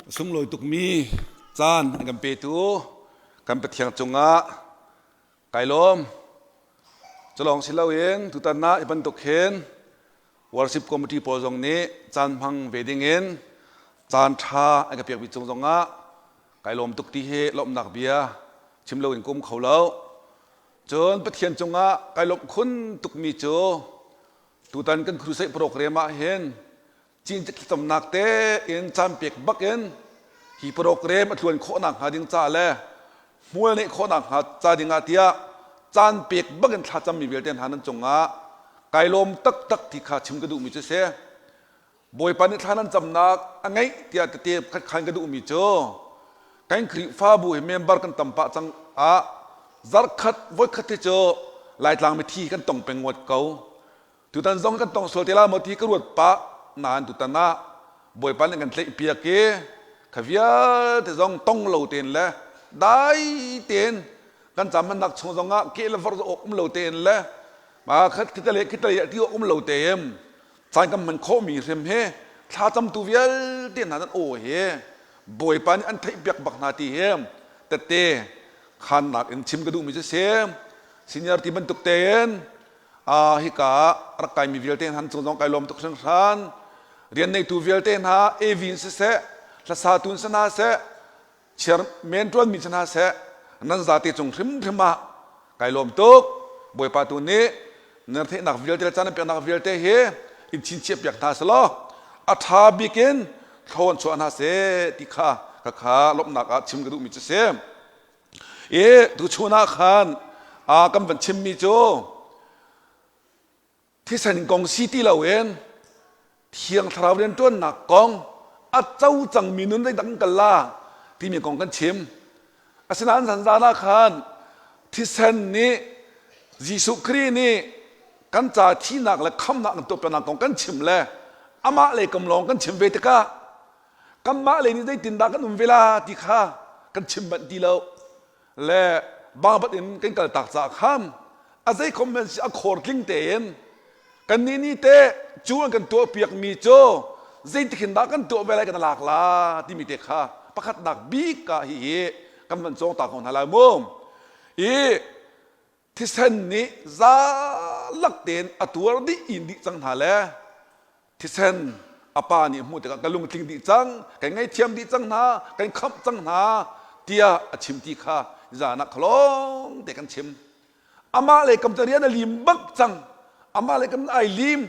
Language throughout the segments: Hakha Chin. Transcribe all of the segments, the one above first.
Sunglawi tukmi caan an kan petu kan Pathian cungah kai lawm. Culawng si loin tutan ah hi bantuk hin worship committee pawl zong nih caan hmang ve dingin caan ṭha an ka pekmi cung zongah kai lawm tuk ti hi lawmhnak bia chim loin ka um kho lo. Cun Pathian cungah kai lawmh khun tukmi cu tutan kan crusade program ah hin cincik thlacamnak tein caan pek bak in hi program a tluan khawhnak hnga ding ca le hmual neih khawhnak hnga ca ding ah tiah caan pek bak in thlacammi vialte hna nan cungah kai lawm taktak ti kha chim ka duhmi cu si. Bawipa nih thla nan camnak a ngeih tiah tete khat khan ka duhmi cu kan Khrihfabu hi member kan tam pah cang ah zarkhat voikhat hi cu Laitlang mithi kan tong peng ngawt ko. Tutan zong kan tong sual te la maw ti ka ruat pah nain tutan ah Bawipa nih kan tlaih piak i kha vialte zong tong lo tein le dai tein kan cam nak chung zong ah ke le vor awk um lo tein le ma khat khita le khita le ti awk um lo tein caan kan hman khawhmi hrim hi thlacamtu vialte hna nan aw hi Bawipa nih an theih piak bak hna ti hi tette khannak in chim ka duhmi cu si senior ti bantuk tein hika ah rak kaimi vialte hna cung zong kai lawm tuk hringhran. Rian neitu vialte hna AV in siseh, hlasatu in si hna seh, chairman ṭuanmi si hna seh, nan zate cung hrimhrim ah kai lawm tuk. Bawipa tu nih nan theihnak vialte le caan nan peknak vialte hi in chinchiah piak hna selaw a ṭha bik in thlawn chuah hna seh ti kha khakha lawmhnak ah chim ka duhmi cu si. I tuchun ah khan kan van chimmi cu thisen kong si ti loin Thiang Thlarau rianṭuannak kong a co cangmi nun zeidah kan kal la timi kong kan chim. Asinain zanzan ah khan thisen nih Jesuh Khrih nih kan ca thihnak le khamnak kan tuahpiaknak kong kan chim le amah lei kam lawng kan chim ve tikah kanmah lei nih zeitindah kan um ve la ti kha kan chim banh ti lo le bangbat in kan kal tak caah khan a zei comment si a khor tling tein kan nih ni te cu an kan tuah piak mi cu zeitik hin dah kan tuah ve lai kan lak la timi te kha pakhatnak bik ah hi hi kan van cawng ta ko hna lai mu i Thisen nih zalak tein a tuar dih in dih cang hna le thisen a pa nih hmuh tikah ka lungtling dih cang, kan ngaihthiam dih cang hna, kan khamh cang hna tiah a chim ti kha zan ah khalawng te kan chim. Amah le kam rian a lim bak cang. Amah le kam ai lim.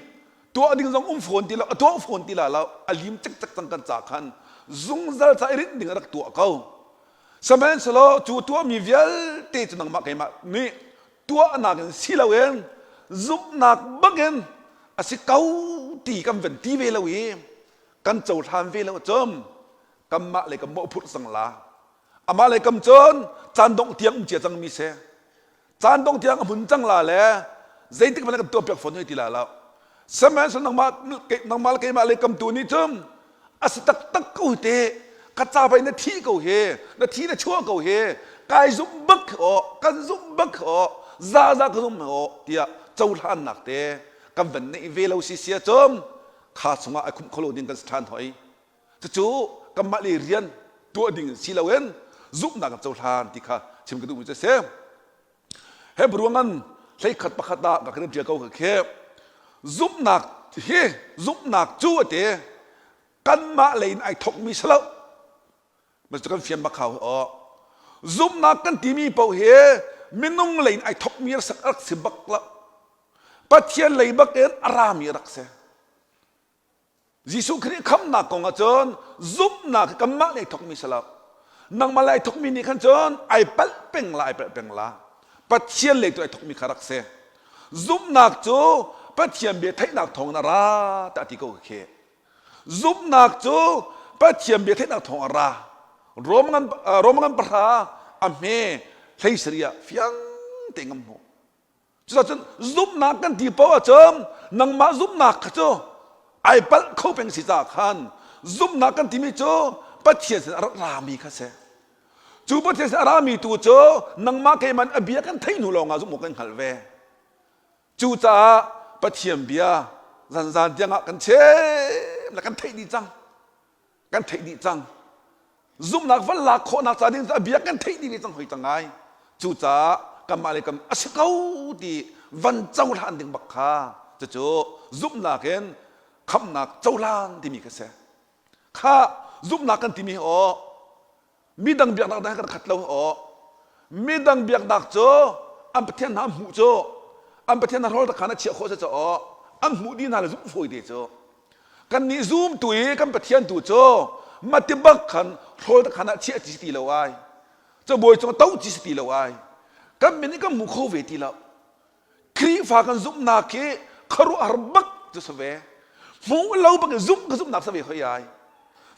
Tuah ding zong um fawn ti lo, a tuah fawn ti la lo, a lim cikcek cang kan ca khan zungzal ca i rinh ding a rak tuah ko. Sihmanhsehlaw cu tuahmi vialte cu nangmah keimah nih tuahnak in si loin zumhnak bangin a si ko ti kan van ti ve lo i kan cohlan ve lo cun kanmah le kan mawhphurh cang la. Amah le kam cun caan dongh tiang um cia cangmi si. Caan dong tiang a hmun cang la le zeitik hmanh kan tuahpiak fawn hoi ti la lo. Sihmanhsehlaw nangmah nangmah le keimah le kamtu nih cun a si taktak ko te ka ca pei na thi ko hi na thi na chuah ko hi kai zumh bak aw kan zumh bak aw za za ka zumh aw tiah cohlannak te kan van neih ve lo si sia cun kha chungah ai khumh kholo ding kan si ṭhan hoi Cucu kanmah le rian tuah ding si loin zumhnak kan cohlan ti kha chim ka duhmi cu a si. Hebrew ngan hleikhat pakhat ah ka kan ṭial ko ka khi zumhnak hi zumhnak cu a ti kanmah lei in ai thokmi si lo mas cu kan fian bak hau aw zumhnak kan timi paoh hi minung lei in ai thokmi rak si bak lo Pathian lei bak in a rami rak si Jesuh Khrih khamnak kong ah cun zumhnak hi kanmah nih ai thokmi si lo. Nangmah le ai thokmi nih khan cun ai palh peng la ai palh peng la. Pathian lei tu ai thokmi kha rak si. Zumhnak cu Pathian bia theihnak thawng in a ra tiah ti ko khi. Zumhnak cu Pathian bia theihnak thawng a ra. Rom ngan Rom ngan pahra a hme hlei sarih ah fiang tein kan hmuh. Cucun zumhnak kan ti paoh ahcun nangmah zumhnak kha cu ai palh kho peng si caah khan zumhnak kan timi cu Pathian sin a rak rami kha si. Cu Pathian sin a rami tu cu nangmah keimah a bia kan theih hnu lawngah zumh awk kan hngalh ve. Cucaah Pathian bia zanzan tiangah kan chim le kan theih dih cang. Kan theih dih cang. Zumhnak van lak khawhnak ca ding cu a bia kan theih dih ve cang hoi cang ai. Cucaah kanmah le kan a si ko ti van cohlan ding bak kha cucu zumhnak in khamhnak cohlan timi kha si. Kha zumhnak kan timi aw midang biaknak dang kan khat lo aw midang biaknak cu an pathian hna hmuh cu an pathian hna rawl khan a chiah khawh cu aw an hmuh dih hna le zumh fawi te cu kannih zumtu i kan pathian tu cu mati bak khan hrawl khan ah chiah ci ti lo ai cabuai cung to ci si ti lo ai kan min i kan hmu kho ve ti lo Khrihfa kan zumhnak hi khuaruahhar bak cu si ve. Hmuh lo bak in zumh ka zumhnak si ve hoi ai.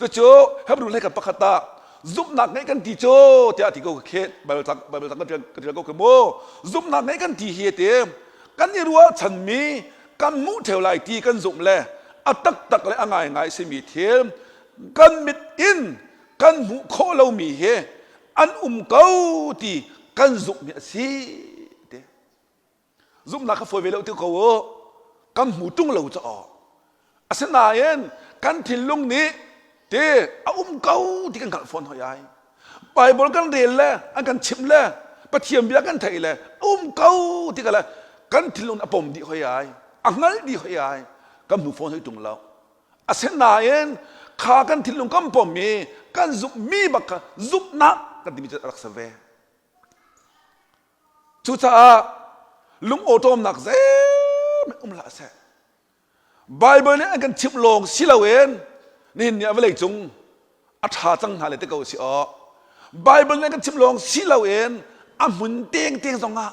Cucu Hebrew hlei kan pakhat ah zumhnak ngeih kan ti cu tiah ti ko ka khet Bible cang Bible cang ka tial ko ke mu zumhnak ngeih kan ti hi ti kan i ruahchanmi kan hmuh theo lai ti kan zumh le a taktak le a ngaingai simi thil kan mit in kan hmuh khawh lomi hi an um ko ti kan zumh hi a si ti zumhnak kha fawi ve lo ti ko u kan hmu tung lo ca aw asinain kan thinlung nih ti a um ko ti kan hngalh fawn hoi ai Bible kan rel le an kan chimh le Pathian bia kan theih le a um ko ti ka le kan thinlung a pom dih hoi ai a hngalh dih hoi ai kan hmu fawn hoi tung lo asinain kha kan thinlung kan pom i kan zumhmi bak kha zumhnak kan timi cu a rak si ve Cucaah lungawṭawmnak zeihmanh um hlah seh. Baibal nih an kan chimh lawng si loin nihin ni ah vawleicung a ṭha cang hna le ti ko si aw. Baibal nih an kan chimh lawng si loin a hmun tengteng zongah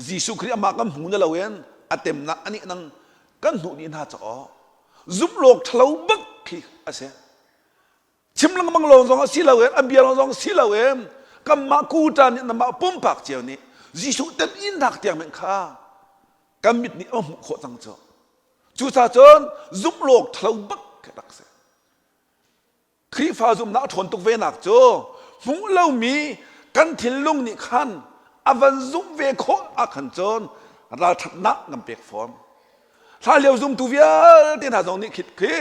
Jesuh Khrih amah kan hmu na loin a temnak a nih nang kan hmuh dih hna caw. Zumh lawk ṭhalo bak khi a si. Chim lengmang lawng zong a si lo in a bia lawng zong si lo in kanmah kuta nih namah pumpak cio nih Jesuh temhinnak tiang men kha kan mit nih a hmuh khawh cang cu. Cucaah cun zumh lawk thalo bak khi rak si. Khrihfa zumhnak a ṭhawn tuk ve nak cu hmuh lomi kan thinlung nih khan a van zumh ve khawh ah khan cun ralṭhatnak kan pek fawn. Hlan lio zumtu vialte hna zong nih khit khi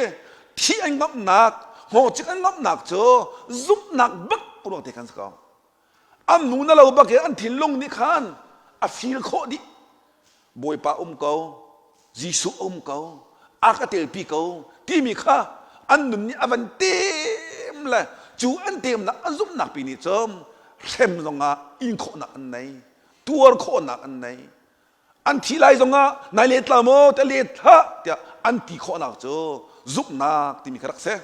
thi an ngamhnak, hngawngcik an ngamhnak cu zumhnak bak ruang te khan si ko. An nu na lo bak i an thinlung nih khan a feel khawh dih. Bawipa um ko, Jesuh um ko, a ka telpi ko timi kha an nun nih a van tem le cu an temnak an zumhnak pi nih cun hrem zongah in khawhnak an nei, tuar khawhnak an nei. An thi lai zongah nai let la maw te let hlah tiah an ti khawhnak cu zumhnak timi kha rak si.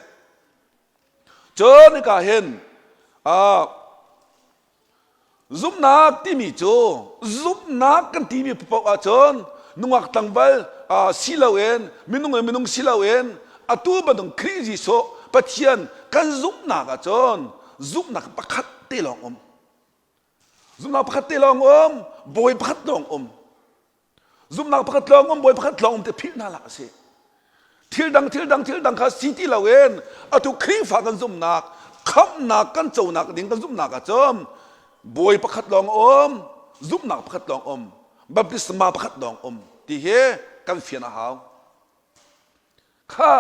Cun hika hin uh, zumhnak timi cu zumhnak kan timi paoh ahcun nungak tlangval uh, si loin minung le minung si loin atu bantuk Khrih Jesuh Pathian kan zumhnak ahcun zumhnak pakhat te lawng um. Zumhnak pakhat te lawng um, bawi pakhat lawng um. Zumhnak pakhat lawng um, bawi pakhat lawng um te philh hna hlah a si. Thil dang, thil dang, thil dang kha si ti loin atu Khrihfa kan zumhnak, khamhnak kan conak ding kan zumhnak ahcun bawi pakhat lawng um, zumhnak pakhat lawng um, baptisma pakhat lawng um ti hi kan fian a hau. Kha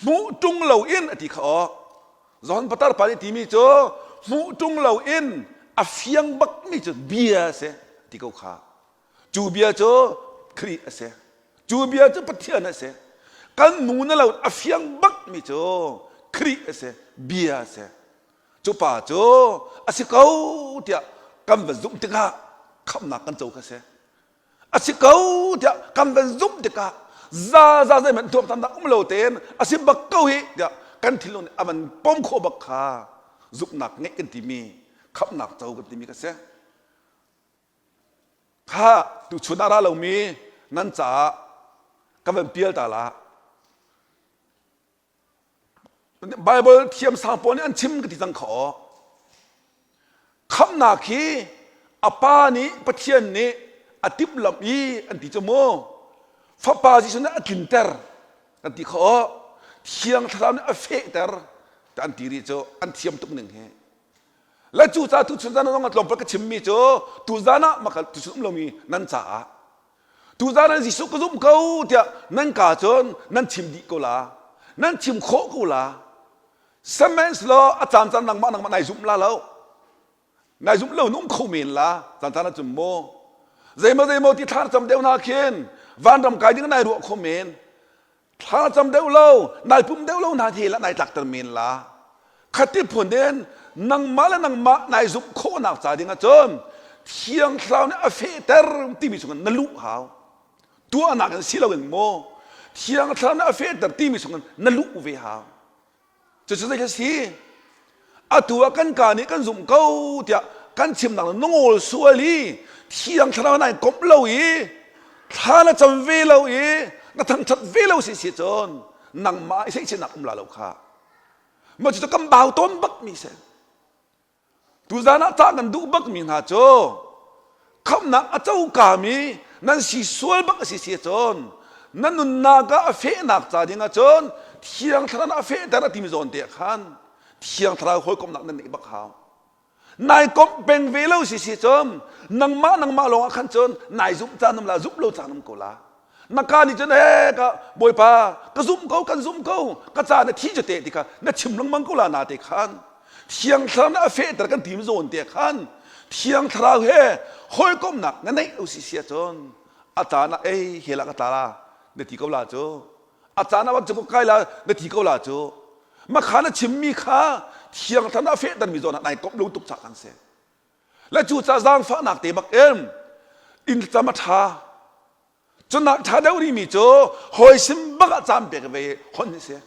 hmuh ṭung loin a ti kha aw John Patar pa nih timi cu hmuh ṭung loin a fiang bakmi cu bia a si ti ko kha cu bia cu Khrih a si cu bia cu Pathian a si kan nu na lo a fiang bakmi cu Khrih a si bia a si cu pa cu a si ko tiah kan va zumh tikah khamhnak kan co kha si A si ko tiah kan van zumh tikah za za zeihmanh tuaktannak um lo tein a si bak ko hi tiah kan thinlung nih a van pom khawh bak kha zumhnak ngeih kan timi khamhnak co kan timi ka si. Kha tuchun ah ra lomi nan caah ka van pial ta la. Bible thiamsang pawl nih an chim ka ti cang kha aw. Khamhnak hi a pa nih Pathian nih a timhlamh i an ti cu mu. Fapa Jesuh nih a tlinter kan ti kha aw. Thiang Thlarau nih a fehter ti an ti rih cu an thiam tuk ning hi. Le cu ca tuchun zan ah tlawmpal ka chimmi cu tuzan ah maka tuchun um lomi nan caah Tuzaan ah Jesuh ka zumh ko tiah nan ka cun nan chim dih ko la. Nan chim khawh ko la. Sihmanhsehlaw a caan caan nangmah nangmah nai zumh la lo. Nai zumh lo na um kho men la caan caan ahcun mu. Zeimaw zeimaw ti thla na cam deuh hna khin vanram kai ding nai ruah kho men. Thla na cam deuh lo, nai pum deuh lo hna hi la nai tlakter men la. Khati phun in nangmah le nangmah nai zumh khawhnak ca ding ahcun Thiang Thlarau nih a fehter timi chungin na luh hau. Tuahnak in si loin maw Thiang Thlarau nih a fehter timi chungin na luh ve hau. Cucu zei a si? Atu ah kan kaa nih kan zumh ko tiah kan chimnak na ngawl sual i Thiang Thlarau nai komh lo i thla na cam ve lo i na thangṭhat ve lo si si cun nangmah i seihchiatnak um la lo kha. Mah cucu kan bau tawn bak mi si. Tuzan ah cah kan duh bakmi hna cu khamhnak a cokami nan si sual bak a si si cun na nunnak ah a fehnak ca ding ah cun Thiang Thlarau a fehter a timi zawn te ah khan Thiang Thlarau hawikomhnak nan neih bak hau. Nai komh peng ve lo si si cun nangmah nangmah lawng ah khan cun nai zumh caan um la zumh lo caan um ko la. Na ka nih cun he ka bawipa ka zumh ko kan zumh ko ka ca na thi cu te ti kha na chim lengmang ko la na te khan thiang thlarau na a fehter kan tim zawn te khan thiang thlarau he hawikomhnak na neih lo si sia cun a caan ah ei he la ka tla la na ti ko la cu a caan ah cu kai la na ti ko la cu makha na chimmi kha thiang thlarau na a fehter mi zawn ah nai komh lo tuk ca kan si le cu ca zaangfahnak te bak in inn cam a ṭha cunak ṭha deuh rihmi cu hawi sin bak ah caan pek ve hon hi si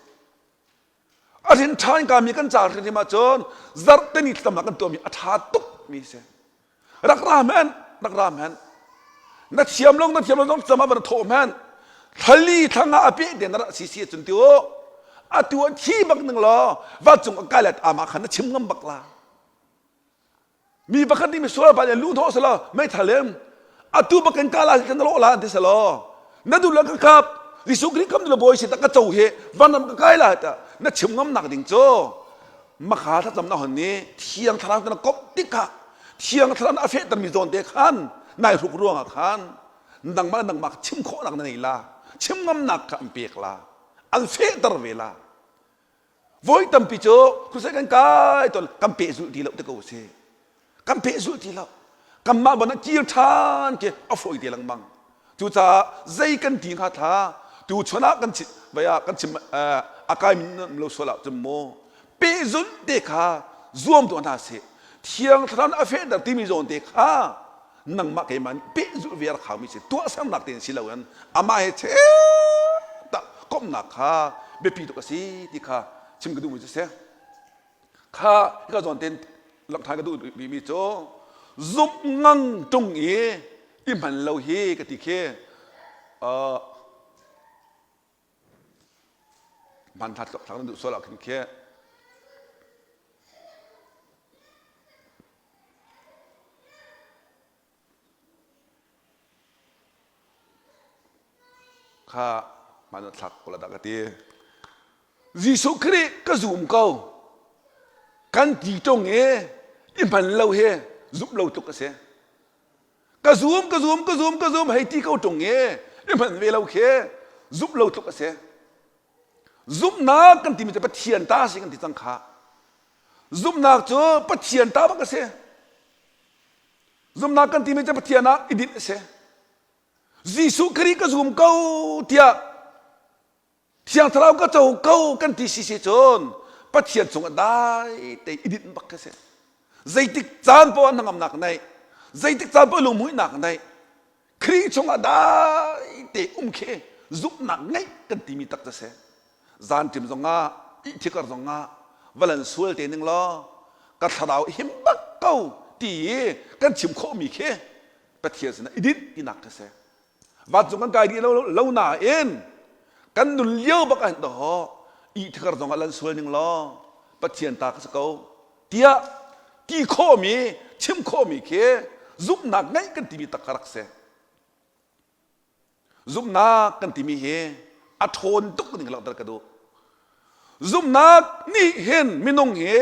a rin ṭha in kami kan ca hrimhrim ahcun zarhte ni thlacamnak kan tuahmi a ṭha tuk mi si rak ra hmanh rak ra hmanh na thiam lo na thiam lo zong cam ah van thawh hmanh thlali thlanga a peh te na rak si si cun ti u atu an thi bak ning law vancung a kai let ama khan na chim ngam bak la Mi pakhat nih misual pa nih lu thawh selaw meithal in atu bakin ka la na lawh la an ti selaw na duh le ka kap Jesuh Khrih kam le bawi si tak ka co hi vanram ka kai la ta na chim ngam nak ding cu makha thlacam na hon ni thiang thlarau na kop tikah thiang thlarau na a fehter mi zawn te khan nai hruk ruangah khan nangmah nangmah chim khawh nak na nei la chim ngam nak kha an pek la an fehter ve la Voi tampi cu crusade kan kai tawn kan pehzulh ti lo te ko si. Kan pehzulh ti lo. Kanmah bon ah kir ṭhan khi a fawi te lengmang. Cucaah zei kan ti hnga thla tu chun ah kan chim vai ah kan chim a kai min lo sual ah cun maw pehzulh te kha zuam tuah hna sih. Thiang Thlarau nih a fehter timi zawn te kha nangmah keimah nih pehzulh ve a rak haumi si tuahsernak tein si loin amah he tak komhnak kha biapi tuk a si ti kha chim ka duhmi cu si kha hika zawn tein langhter ka duh mi cu zumh ngang ṭung i i hman lo hi ka ti khi hmanthlak thlak na duh sual ah khin khi Kha hman a thlak ko la dah ka ti. Jesuh Khrih ka zum ko. Kan ti ṭung i i hman lo hi zumh lo tluk a si. Ka zum, ka zum, ka zum, ka zum hei ti ko ṭung i i hman ve lo khi zumh lo tluk a si. Zumhnak kan timi cu Pathian ta a si kan ti cang kha. Zumhnak cu Pathian ta bak a si. Zumhnak kan timi cu Pathian ah i dinh a si. Jesuh Khrih ka zum ko tiah Thiang Thlarau ka co ko kan ti si si cun Pathian cungah dai te i dinh bak ka si. Zeitik caan poah hnangamnak neih, zeitik caan poah lunghmuihnak neih, Khrih chungah dai te um khi zumhnak ngeih kan timi tak cu si. Zanṭim zongah ihthikar zongah valan sual te ning law ka thlarau him bak ko ti i kan chim khawhmi khi Pathian sinah i dinh tinak khi si. Vancung kan kai dih lo, lo nain kan nun lio bak ah hin dawh ihthikar zongah lan sual ning law Pathian ta ka si ko tiah ti khawhmi chim khawhmi khi zumhnak ngeih kan timi tak kha rak si. Zumhnak kan timi hi a ṭhawn tuk ning langhter ka duh. Zumhnak nih hin minung hi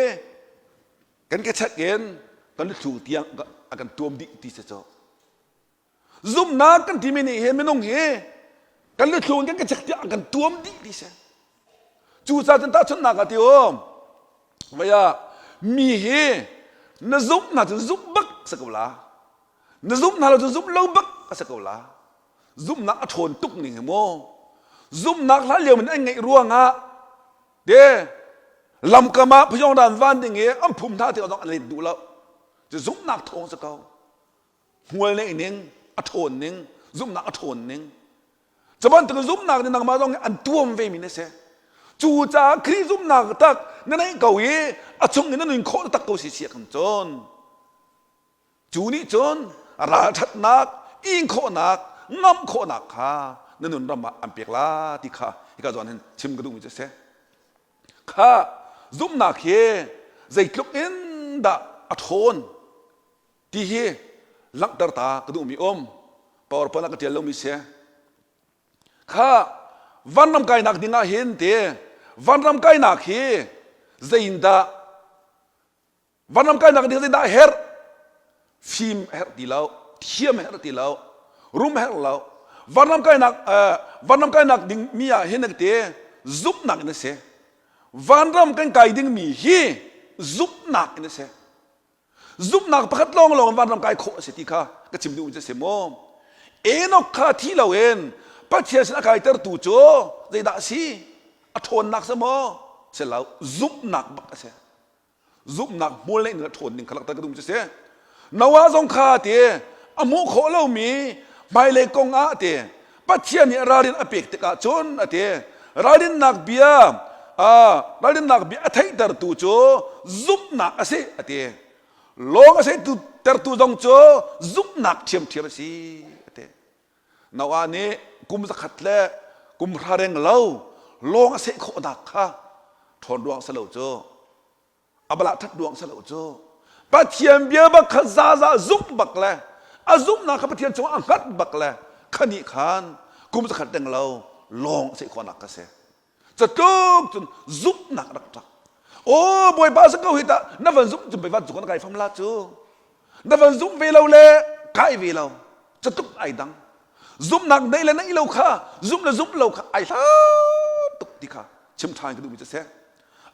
kan ke chek in kan luthlu tiang a kan tuam dih ti si cu. Zumhnak kan timi nih hin minung hi kan luthlu in kan ke chek tiang a kan tuam dih ti si. Cucaah cun tahchunhnak ah ti um. Vai ah mi hi na zumh hna cu zumh bak si ko la. Na zumh hna lo cu zumh lo bak a si ko la. Zumhnak a ṭhawn tuk ning hi mu. Zumhnak hlan lio in an ngeih ruangah te lamkam ah phayong dan van ding i an phum hna tikah zong an let duh lo. Cu zumhnak thawng si ko. Hmual neih ning, a ṭhawn ning, zumhnak a ṭhawn ning. Cu bantuk zumhnak nih nangmah zong an tuam ve mi na si. Cucaah Khrih zumhnak tak na neih ko i a chung in na nun khawh tak ko si si kan cun. Cu nih cun ralṭhatnak, in khawhnak, ngamh khawhnak kha na nun ram ah an pek la ti kha hika zawn hin chim ka duhmi cu a si. Kha zumhnak hi zeitluk in dah a ṭhawn ti hi langhter ta ka duhmi um PowerPoint ah ka ṭial lomi si. Kha vanram kainak ding ah hin ti vanram kainak hi zeiindah vanram kainak ding zeidah herh fim herh ti lo thiam herh ti lo rum herh lo vanram kainak vanram kainak ding mi ah hin ti zumhnak in a si vanram kan kai ding mi hi zumhnak in a si Zumhnak pakhat lawnglawng in vanram kai khawh a si ti kha ka chim duhmi cu a si maw? Enoch kha thi loin Pathian sin a kaitertu cu zeidah a si? A ṭhawnnak si maw? Si lo, zumhnak bak a si. Zumhnak hmual neih ning a ṭhawn ning kha langhter ka duhmi cu a si. Noah zong kha ti a hmuh khawh lomi hmailei kong ah ti Pathian nih ralrin a pek tikah cun a ti ralrinnak bia ralrinnak bia a theihtertu cu zumhnak a si a ti lawng a tertu zong cu zumhnak ṭhiamṭhiam a si a ti Noah nih kum zakhat le kum hra reng lo lawng a seh khawhnak kha ṭhawn ruang si lo cu a bala that ruang si lo cu Pathian bia bak kha zaza zumh bak le a zumhnak kha Pathian cungah a hngat bak le khani khan kum zakhat deng lo lawng a seh khawhnak ka si catluk cun zumhnak rak ṭak aw bawipa sa ko hi ta na van zumh cun van cung na kai fam la cu na van zumh ve lo le kai ve lo catluk ai dang zumhnak nei le nei lo kha zumh le zumh lo kha ai hlat tuk ti kha chim ṭhan ka duhmi cu si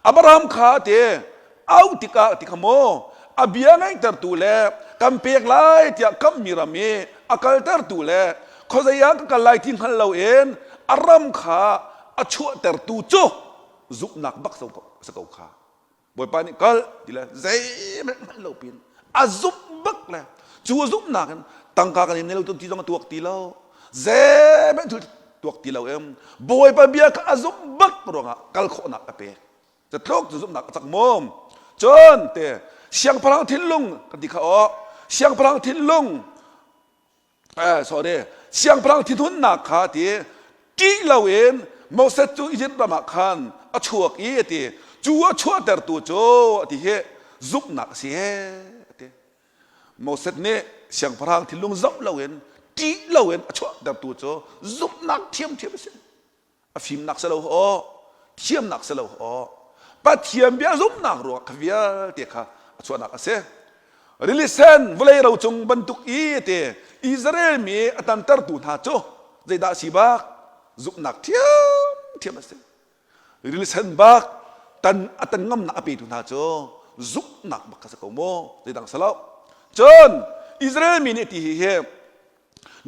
Abraham kha te au tikah ti kha maw a bia ngaihtertu le kan pek lai tiah kammi ram i a kaltertu le khuazei ah ka kal lai ti hngal loin a ram kha a chuahtertu cu zumhnak bak si ko kha Bawipa nih kal ti le zeihmanh hngalh lo pin a zumh bak le cu a zumhnak in tangka kan in nei lo ti zong a tuak ti lo zeihmanh thil tuak ti lo em Bawipa bia kha a zumh bak ruangah kal khawhnak a pek catluk cu zumhnak a cak mom cun te siangpahrang thinlung kan ti kha aw siangpahrang thinlung eh sorry siangpahrang thinhunnak kha ti ṭih loin Moses cu Izipt ram ah khan a chuak i a ti cu a chuahtertu cu a ti hi zumhnak a si a ti Moses nih siangpahrang thinlung zoh loin ṭih loin a chuahtertu cu zumhnak ṭhiamṭhiam a si a fimnak si lo aw thiamnak si lo aw Pathian bia zumhnak ruangah kha vialte kha a chuahnak a si rili sen vawlei ro cung bantuk i te Israel mi a tantertu hna cu zeidah si bak zumhnak ṭhiamṭhiam a si rili sen bak tan a tan ngamnak a petu hna cu zumhnak bak kha si ko mu zeidang si lo cun Israel mi nih ti hi hi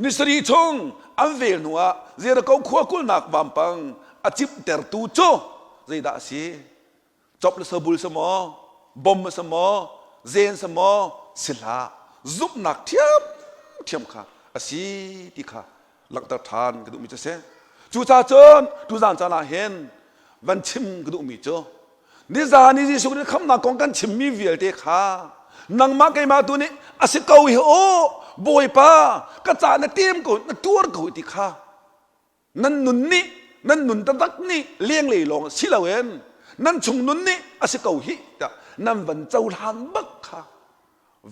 Ni sarih chung an vel hnuah Jericho khua kulhnak vampang a cimhtertu cu zeidah a si? Cop le sabul si maw? Bom si maw? Zen si maw? Si hlah. Zumhnak ṭhiamṭhiam kha a si ti kha langhter ṭhan ka duhmi cu a si. Cucaah cun tuzaan caan ah hin van chim ka duhmi cu Nizan i Jesuh Khrih khamnak kong kan chimmi vialte kha nangmah keimah tu nih a si ko hi aw Bawipa ka ca na tem ko na tuar ko ti kha nan nun nih nan nun taktak nih lenglei lawng si loin nan chung nun nih a si ko hi tiah nan van cohlan bak kha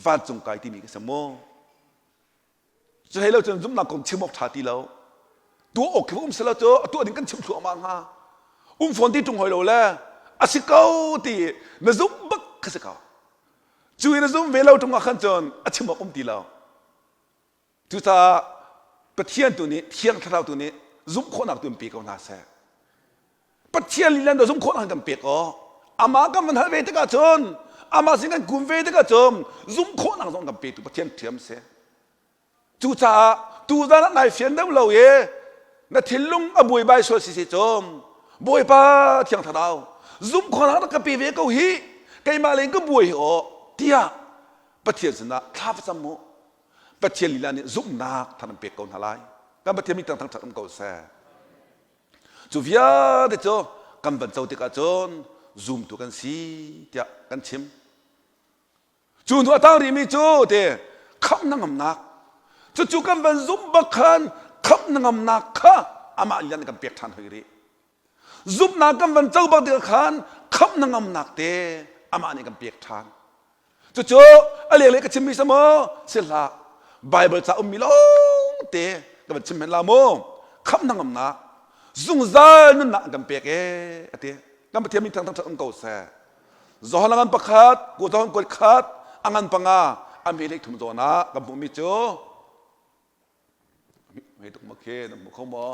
vancung kai timi ka si maw Cu hlei lo cun zumhnak kong chim awk ṭha ti lo. Tuah awk khi um selaw cu a tuah ding kan chim thluahmah hnga. Um fawn ti ṭung hoi lo le a si ko ti na zumh bak kha si ko. Cu i na zum ve lo ṭung ah khan cun a chim awk um ti lo. Cucaah Pathian tu nih Thiang Thlarau tu nih zumh khawhnak tu in pe ko hna seh. Pathian lila na zumh khawhnak kan pek aw. Amah kan van hal ve tikah cun amah sin kan kum ve tikah cun zumh khawhnak zong kan petu Pathian ṭhiam si. Cucaah tuzan ah nai fian deuh lo i na thinlung a buaibai sual si si cum Bawipa Thiang Thlarau zumh khawhnak rak ka pe ve ko hi keimah leng ka buai hi aw tiah Pathian sinah thla va cam mu. Pathian lila nih zumhnak thar an pek ko hna lai. Kan Pathian mi tang thangṭhat um ko seh. Cu vialte cu kan van co tikah cun zumtu kan si tiah kan chim. Cu hnu a tang rihmi cu te khamh na ngamnak cucu kan van zumh bak khan khamh na ngamnak kha amah lian kan pek ṭhan hoi rih. Zumhnak kan van co bak tikah khan khamh na ngamnak te amah nih kan pek ṭhan. Cucu a lenglei ka chimmi si maw? Si hlah. Bible ca ummi lawng te ka van chim hen la mu. Khamh na ngamnak zungzal nunnak an kan pek ee a ti. Kan Pathian min thang thang um ko seh. Johan a ngan pakhat, ku Johan kuat khat, a ngan panga, a hme hlei thum zawn ah kan hmuhmi cu hme tuk ma khi na hmu kho maw?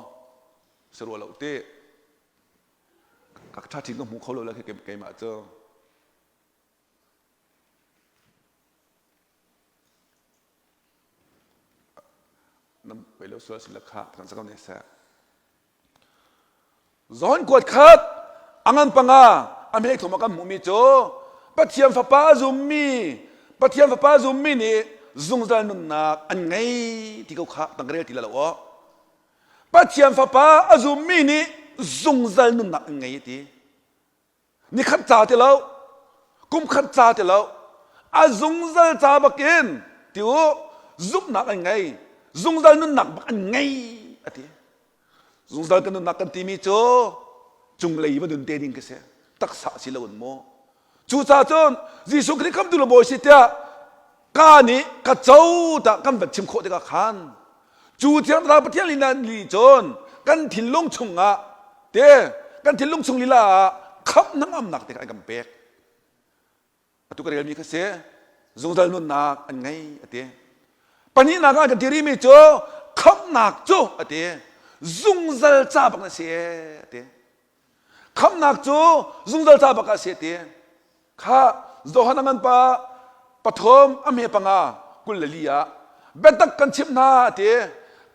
Si rua lo ti. Ka ṭha ṭhin ka hmu kho lo la khi keimah cu. Na pei lo sual si la kha kan sa ko ne seh. Zawn kuat khat a ngan panga a hme thum a kan hmuhmi cu Pathian Fapa a zummi Pathian Fapa a zummi nih zungzal nunnak an ngei ti ko kha tang rel ti la lo aw. Pathian Fapa a zummi nih zungzal nunnak an ngei ti. Nikhat ca ti lo, kum khat ca ti lo, a zungzal ca bakin ti u zumhnak an ngei, zungzal nunnak bak an ngei a ti. Zungzal kan nunnak kan timi cu cunglei va nun te ding khi si, taksa si lo in maw. Cucaah cun Jesuh Khrih khamtu le Bawi si tiah ka nih ka co tah kan van chim khawh tikah khan cu Thiang Thlarau Pathian lila nih cun kan thinlung chungah te kan thinlung chung lila ah khamh hnangamnak te kha an kan pek. Atu ka relmi kha si zungzal nunnak an ngei a ti. Pahnihnak ah kan ti rihmi cu khamhnak cu a ti zungzal ca bak na si a ti. Khamhnak cu zungzal ca bak ah si a ti. Kha Johan a ngan pa pathum a hme panga 24 ah biatak kan chimh hna a ti.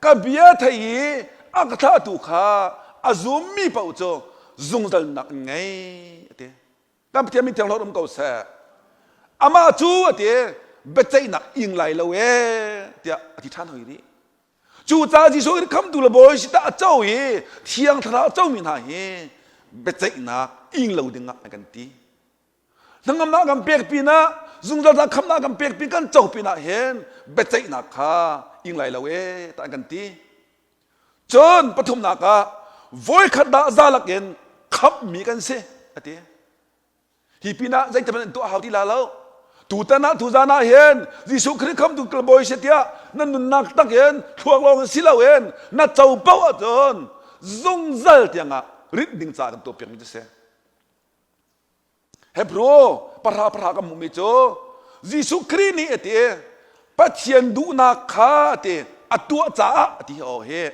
Ka bia thei i a ka thlahtu kha a zummi paoh cu zungzal nak an ngei a ti. Kan Pathian min thiang hlawt um ko seh. Amah cu a ti biaceihnak ing lai lo ee tiah a ti ṭhan hoi rih. Cucaah Jesuh in khamtu le Bawi si tah a co i Thiang Thlarau a comi hna hi biaceihnak ing lo dingah an kan ti. Hnangamnak kan pek pinah zungzal ca khamnak kan pek pin kan co pinah hin biaceihnak kha ing lai lo ee tah an kan ti. Cun pathumnak ah voikhat dah zalak in khamhmi kan si a ti. Hi pinah zeiti an tuah hau ti la lo. Tutan ah tuzan ah hin Jesuh Khrih khamtu bawi si tiah na nunnak tak in thluak lawng in si loin na co paoh ahcun zungzal tiangah rinh ding ca kan tuah piakmi cu si. Hebrew pahra pahra kan hmuhmi cu Jesuh Khrih nih a ti Pathian duhnak kha a ti a tuah caah a ti aw hi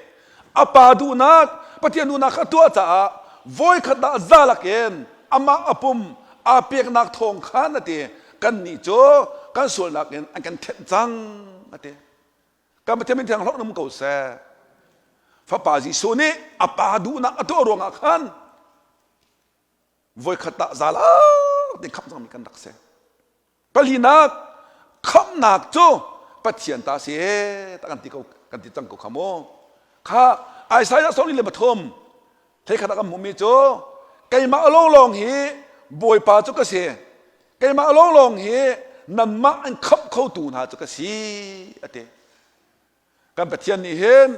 a pa duhnak Pathian duhnak kha a tuah caah voikhat dah zalak in amah a pum aa peknak thawng khan a ti kannih cu kan sualnak in an kan thenh cang a ti kan Pathian min thiang hlawh um ko seh fapa Jesuh nih a pa duhnak a tuah ruangah khan voikhat dah zalak ding khamh cangmi kan rak si Palinak khamhnak cu Pathian ta si ta kan ti ko kan ti cang ko kha mu. Kha Isaiah 43 theikhat ah kan hmuhmi cu keimah lawnglawng hi Bawipa cu ka si. Keimah lawnglawng hi nanmah an khamh khotu hna cu ka si a ti. Kan Pathian nih hin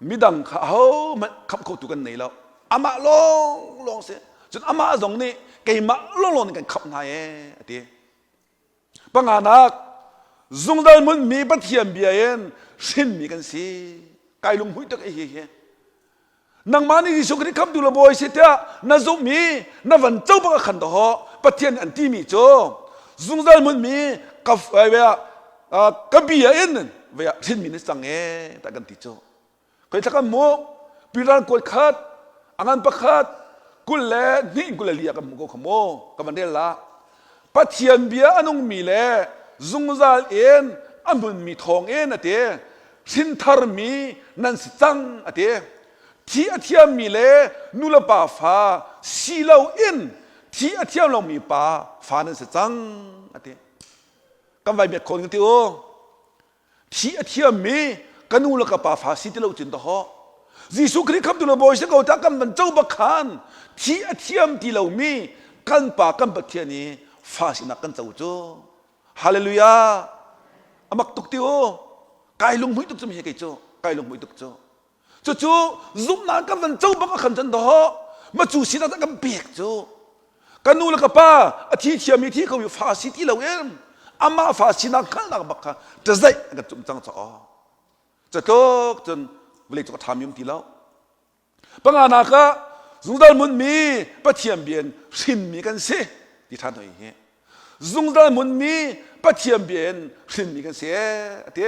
midang kha ahohmanh khamh khotu kan nei lo. Amah lawnglawng si. Cun amah zong nih keimah lawnglawng nih kan khamh hna ee a ti. Panganak zungzal hmunmi Pathian bia in hrinmi kan si. Kai lunghmuih tuk hi hi. Nangmah nih Jesuh Khrih khamtu le Bawi si tiah na zumh i na van co bak a khan dawh Pathian nih an timi cu zungzal hmunmi ka ka bia in vei ah hrinmi na cang ee tah kan ti cu. Khoi thla kan mu Piran kuat khat a ngan pakhat. 22 in 24 ah kan hmuh ko kha mu ka van rel la. Pathian bia a nungmi le zungzal in a hmunmi thawng in a ti. Hrintharmi nan si cang a ti. Thi a thiammi le nulepa fa si loin thi a thiam lomi pa fa nan si cang a ti. Kan vai miat khawn kan ti u. Thi a thiammi ka nu le ka pa fa si ti lo cun dahawh. Jesuh Khrih khamtu le Bawi si ko ta kan van co bak khan thi a thiam ti lomi kan pa kan Pathian i fa sinak kan co cu. Hallelujah! Amak tuk ti u. Kai lunghmuih tuk cu mi hi kei cu. Kai lunghmuih tuk cu. Cucu zumhnak kan van co bak a khan cun dawh ma cu sinah kan pek cu ka nu le ka pa a thi thiam i thi ko i fa si ti loin amah fa sinak hngalhnak bak kha ṭazaih an kan cumh cang caw catluk cun vawlei cu a ṭhami um ti lo panganak ah zungzal hmunmi Pathian bia in hrinmi kan si ti ṭhan hoi hi zungzal hmunmi Pathian bia in hrinmi kan si a ti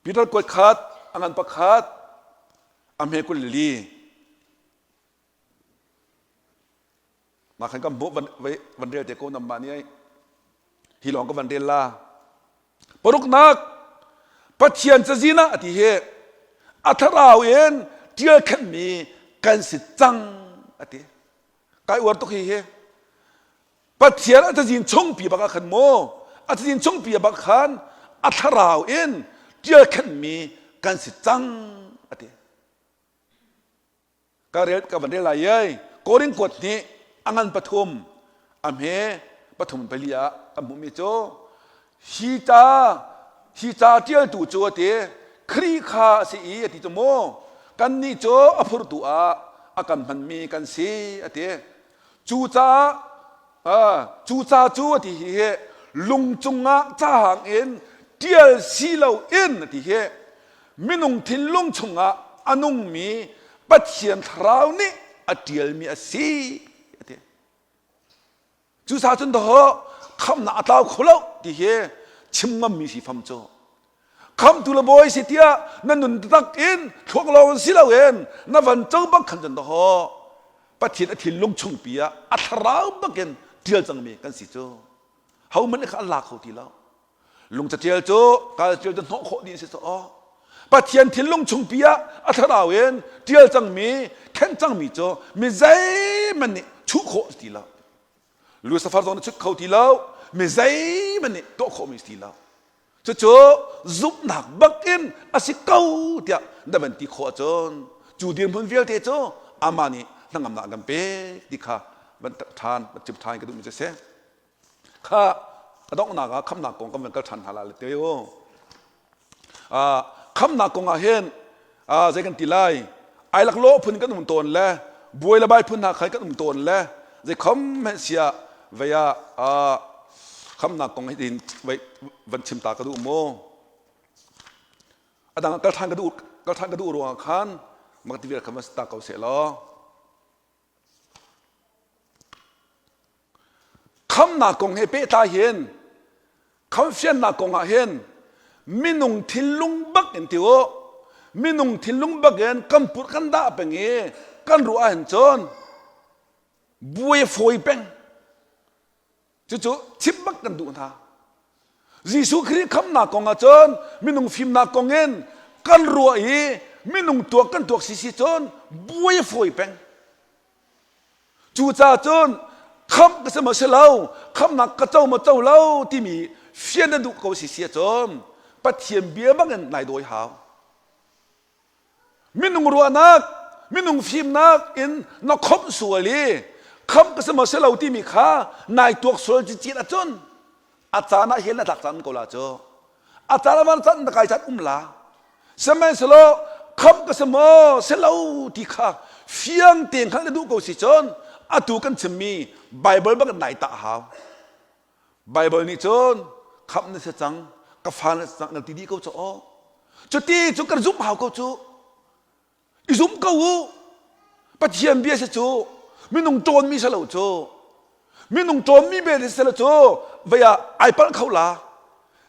Peter kuat khat, a ngan pakhat, a hme 24. Mah khan kan hmuh van, van rel te ko nam mah nih hi lawng ka van rel la. Paruknak Pathian cazin ah a ti hi a thlarau in ṭial khenhmi kan si cang a ti. Kai uar tuk hi hi. Pathian a cazin chungpi bak ah khan maw a cazin chungpi bak khan a thlarau in ṭial khenhmi kan si cang a ti. Ka rel ka van rel lai ei Korin kuat nih a ngan pathum a hme pathum pali ah kan hmuhmi cu hi ca hi ca ṭialtu cu a ti Khrih kha a si i a ti cu mu kannih cu a phurtu ah a kan hmanmi kan si a ti. Cucaah cu ca cu a ti hi hi lung cungah cahang in ṭial si loin a ti hi minung thinlung chungah a nungmi Pathian Thlarau nih a ṭialmi a si a ti. Cucaah cun dawh khamhnak a tlau kho lo ti hi chim ngammi si fam cu. Khamtu le bawi si tiah na nun taktak in thluak lawng si loin na van co bak khan cun dawh Pathian a thinlung chungpi ah a thlarau bakin ṭial cangmi kan si cu. Hohmanh nih kha an la kho ti lo. Lung catial cu kal ṭial cu hnawh khawh dih si cu. Pathian thinlung chungpi ah a thlarau in ṭial cangmi, khenh cangmi cu mi zeihmanh nih chuh khawh si ti lo. Lucifer zong nih chut kho ti lo, mi zeihmanh nih tuah khawhmi si ti lo. Cucu zumhnak bakin a si ko tiah na van ti khawh ahcun cu dirhmun vialte cu amah nih hnangamnak an kan pek ti kha van ṭhan van chim ṭhan ka duhmi cu a si. Kha a donghnak ah khamnak kong kan van kal ṭhan hna la le te u. Khamnak kong ah hin zei kan ti lai ai laklawh phun kan um tawn le buai le bai phun hna khan kan um tawn le zei khom hmanh siah vei ah khamnak kong hi tin van chim ta ka duh mu a dang kal ṭhan ka duh kal ṭhan ka duh ruangah khan mak ti vial kha van ta ko seh law Khamnak kong he pehtlai hin khamfiannak kong ah hin minung thinlung bak in ti u minung thinlung bak in kan purh kan dah peng i kan ruah ahhin cun buai fawi peng cucu chim bak kan duh hna Jesuh Khrih khamnak kong ah cun minung fimnak kong in kan ruah i minung tuak kan tuak si si cun buai fawi peng Cucaah cun khamh ka si maw si lo, khamhnak ka co maw co lo timi fian na duh ko si si ahcun Pathian bia bangin nai dawi hau. Minung ruahnak, minung fimnak in na khomh sual i khamh ka si maw si lo timi kha nai tuak sual cicit ahcun a caan ah hin na tlak cang ko la cu. A caan ah van caan na kai caan um la. Sihmanhsehlaw khamh ka si maw si lo ti kha fiang tein hngalh na duh ko si cun atu kan chimmi Baibal bak in nai tah hau. Baibal nih cun khamh na si cang, ka fa na si cang na ti dih ko cu aw. Cuti cu kan zumh hau ko cu. I zum ko u. Pathian bia si cu minung ṭawnmi si lo cu. Minung ṭawnmi bia si lo cu vei ah ai palh kho la.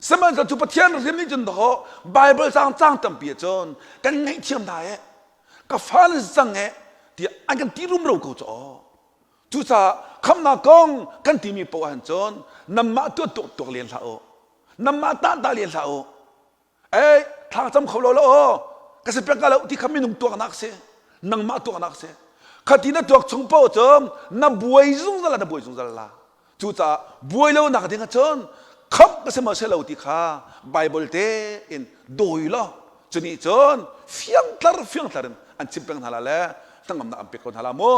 Sihmanhsehlaw cu Pathian hrim nih cun dawh Baibal cang cang tampi ah cun kan ngaihthiam hna e. Ka fa nan si cang eh tiah an kan ti rumro ko cu aw. Cucaah khamnak kong kan timi poah ahhin cun nanmah tuah tuak tuak len hlah u. Nanmah tah tah len hlah u. Ei, thla cam kho lo lo aw. Ka si pek lo ti kha minung tuaknak si. Nangmah tuaknak si. Khati na tuak chung paoh cu na buai zungzal la na buai zungzal la. Cucaah buai lo nak ding ahcun khamh ka si maw si lo ti kha Bible te in dawi law cunih cun fiangtlar fiangtlar in an chim peng hna la le hnangamnak an pek ko hna la mu.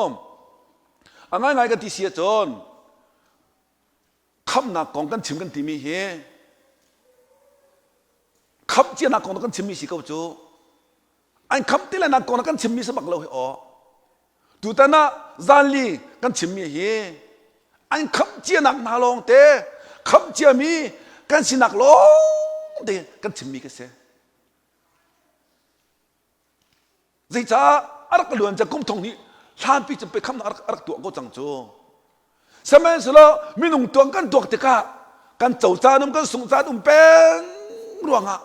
A ngaingai kan ti si ahcun khamhnak kong kan chim kan timi hi khamh cianak kong kan chimmi si ko cu an khamh ti le nak kong kan chimmi si bak lo hi aw tutan ah zanli kan chimmi hi an khamh cianak hna lawng te khamh ciami kan sinak lawng te kan chimmi ka si Zeicah a rak luan ca kum thong hnih hlanpi cu pe khamnak a rak tuah ko cang cu. Sihmanhsehlaw minung tuang kan tuak tikah kan co caan um kan sungh caan um peng ruangah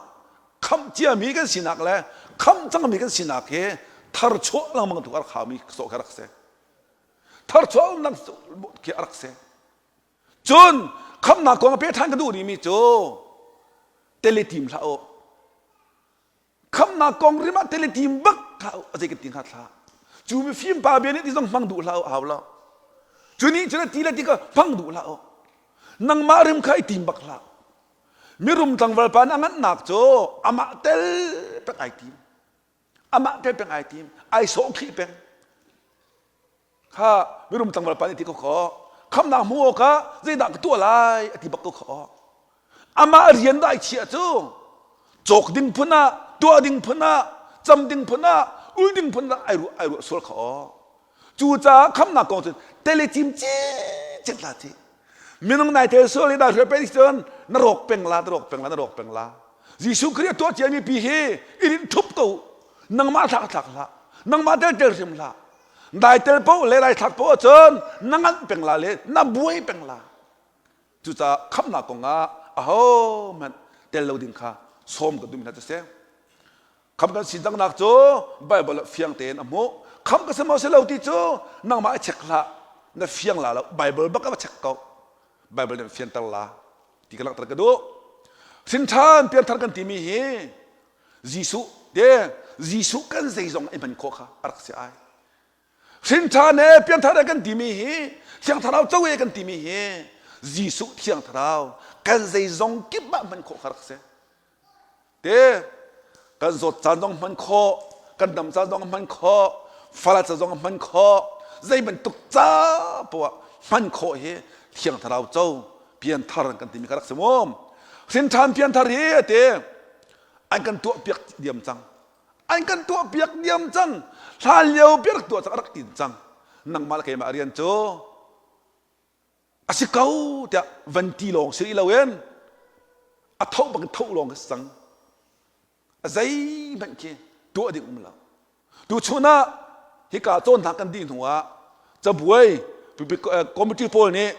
khamh ciami kan sinak le khamh cangmi kan sinak hi tharchuah lengmang tu a rak haumi sawh khi a rak si. Tharchuah umnak khi a rak si. Cun khamhnak kong a pe ṭhan ka duh rihmi cu tele tim hlah u. Khamnak kong rim ah tele tim bak hlah u a zei kan ti hnga thla cu mifim pa bia nih ti zong hmang duh hlah u hau lo cu nih cun ti le ti ka hmang duh hlah u nangmah rim kha i tim bak hlah mirum tlangval pa nih a nganhnak cu amah tel pek ai tim amah tel peng ai tim ai sawh khih peng Kha mirum tlangval pa nih ti ko khaw khamnak hmuh awkah zeidah ka tuah lai a ti bak ko khaw amah rian dah ai chiah cu cawk ding phun ah tuah ding phun ah cam ding phun ah ul ding phun ah ai ruah ai ruah sual khaw cucaah khamnak kong cun telecim cicet la ci minung nai tel sual i dah hruai pe cun na rawk peng la na rawk peng la na rawk peng la Jesuh Khrih a tuah ciami pi hi i rinh thup ko nangmah thlak thlak hlah nangmah tel tel hrim hlah Dai tel paoh le dai thlak paoh ahcun na nganh peng la le na buai peng la. Cucaah khamhnak kong ah ahohmanh tel lo ding kha sawm kan duhmi hna cu si. Khamh kan si cangnak cu Bible ah fiang tein a hmuh. Khamh ka si maw si lo ti cu nangmah i check hlah. Na fiang la lo. Bible bak a va check ko. Bible nih fianter la ti ka langhter ka duh. Hrinṭhan pianthar kan timi hi Jesuh te Jesuh kan zeizong i hman khawh kha a rak si ai. Hrinṭhan he pianthar he kan timi hi Thiang Thlarau co he kan timi hi Jesuh Thiang Thlarau kan zeizong kip ah hman khawh kha rak si. Te kan zawt caan zong hman khawh, kan dam caan zong hman khawh, fala ca zong hman khawh, zei bantuk ca poah hman khawh hi Thiang Thlarau co pianthar kan timi kha rak si mu. Hrinṭhan pianthar hi ate an kan tuah piak diam cang an kan tuah piak diam cang hlan lio piak rak tuah cang rak in cang nangmah le keimah rian cu a si ko tiah van ti lawng si lo in a tho bang tho lawng ka si cang a zeihmanh khi tuah ding um lo tu chun ah hika cawnnak kan dih hnu ah cabuai committee pawl nih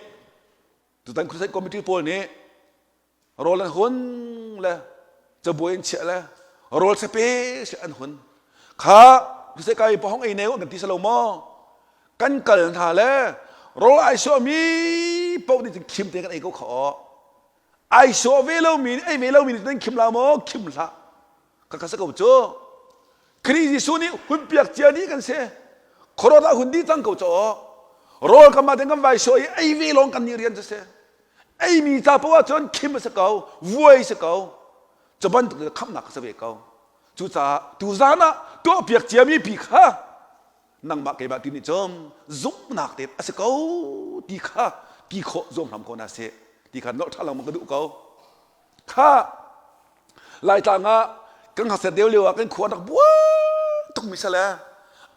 tutan crusade committee pawl nih rawl an hun le cabuai an chiah le rawl sape si an hun kha crusade kai pahong ei neu kan ti salo maw kan kal hna le rawl ai suahmi paoh nih cun khim te kan ei ko kha aw ai suah ve lomi nih ei ve lomi nih nan khim la maw khim hlah ka ka sa ko cu Khrih Jesuh nih hun piak cia dih kan si khuaruat ah hun dih cang ko caw rawl kan mah ten kan vai suah i ei ve lawng kan nih rian cu si eimi ca paoh ahcun khim a si ko vuai si ko cu bantuk in khamhnak ka si ve ko cucaah tuzan ah tuahpiak ciami pi kha nangmah keimah ti nih cun zumhnak te a si ko ti kha ti khawh zuam hram ko na sih ti kha nolh ṭha lengmang ka duh ko kha Laitlang ah kan ngakchiat deuh lio ah kan khua rak buai tukmi si le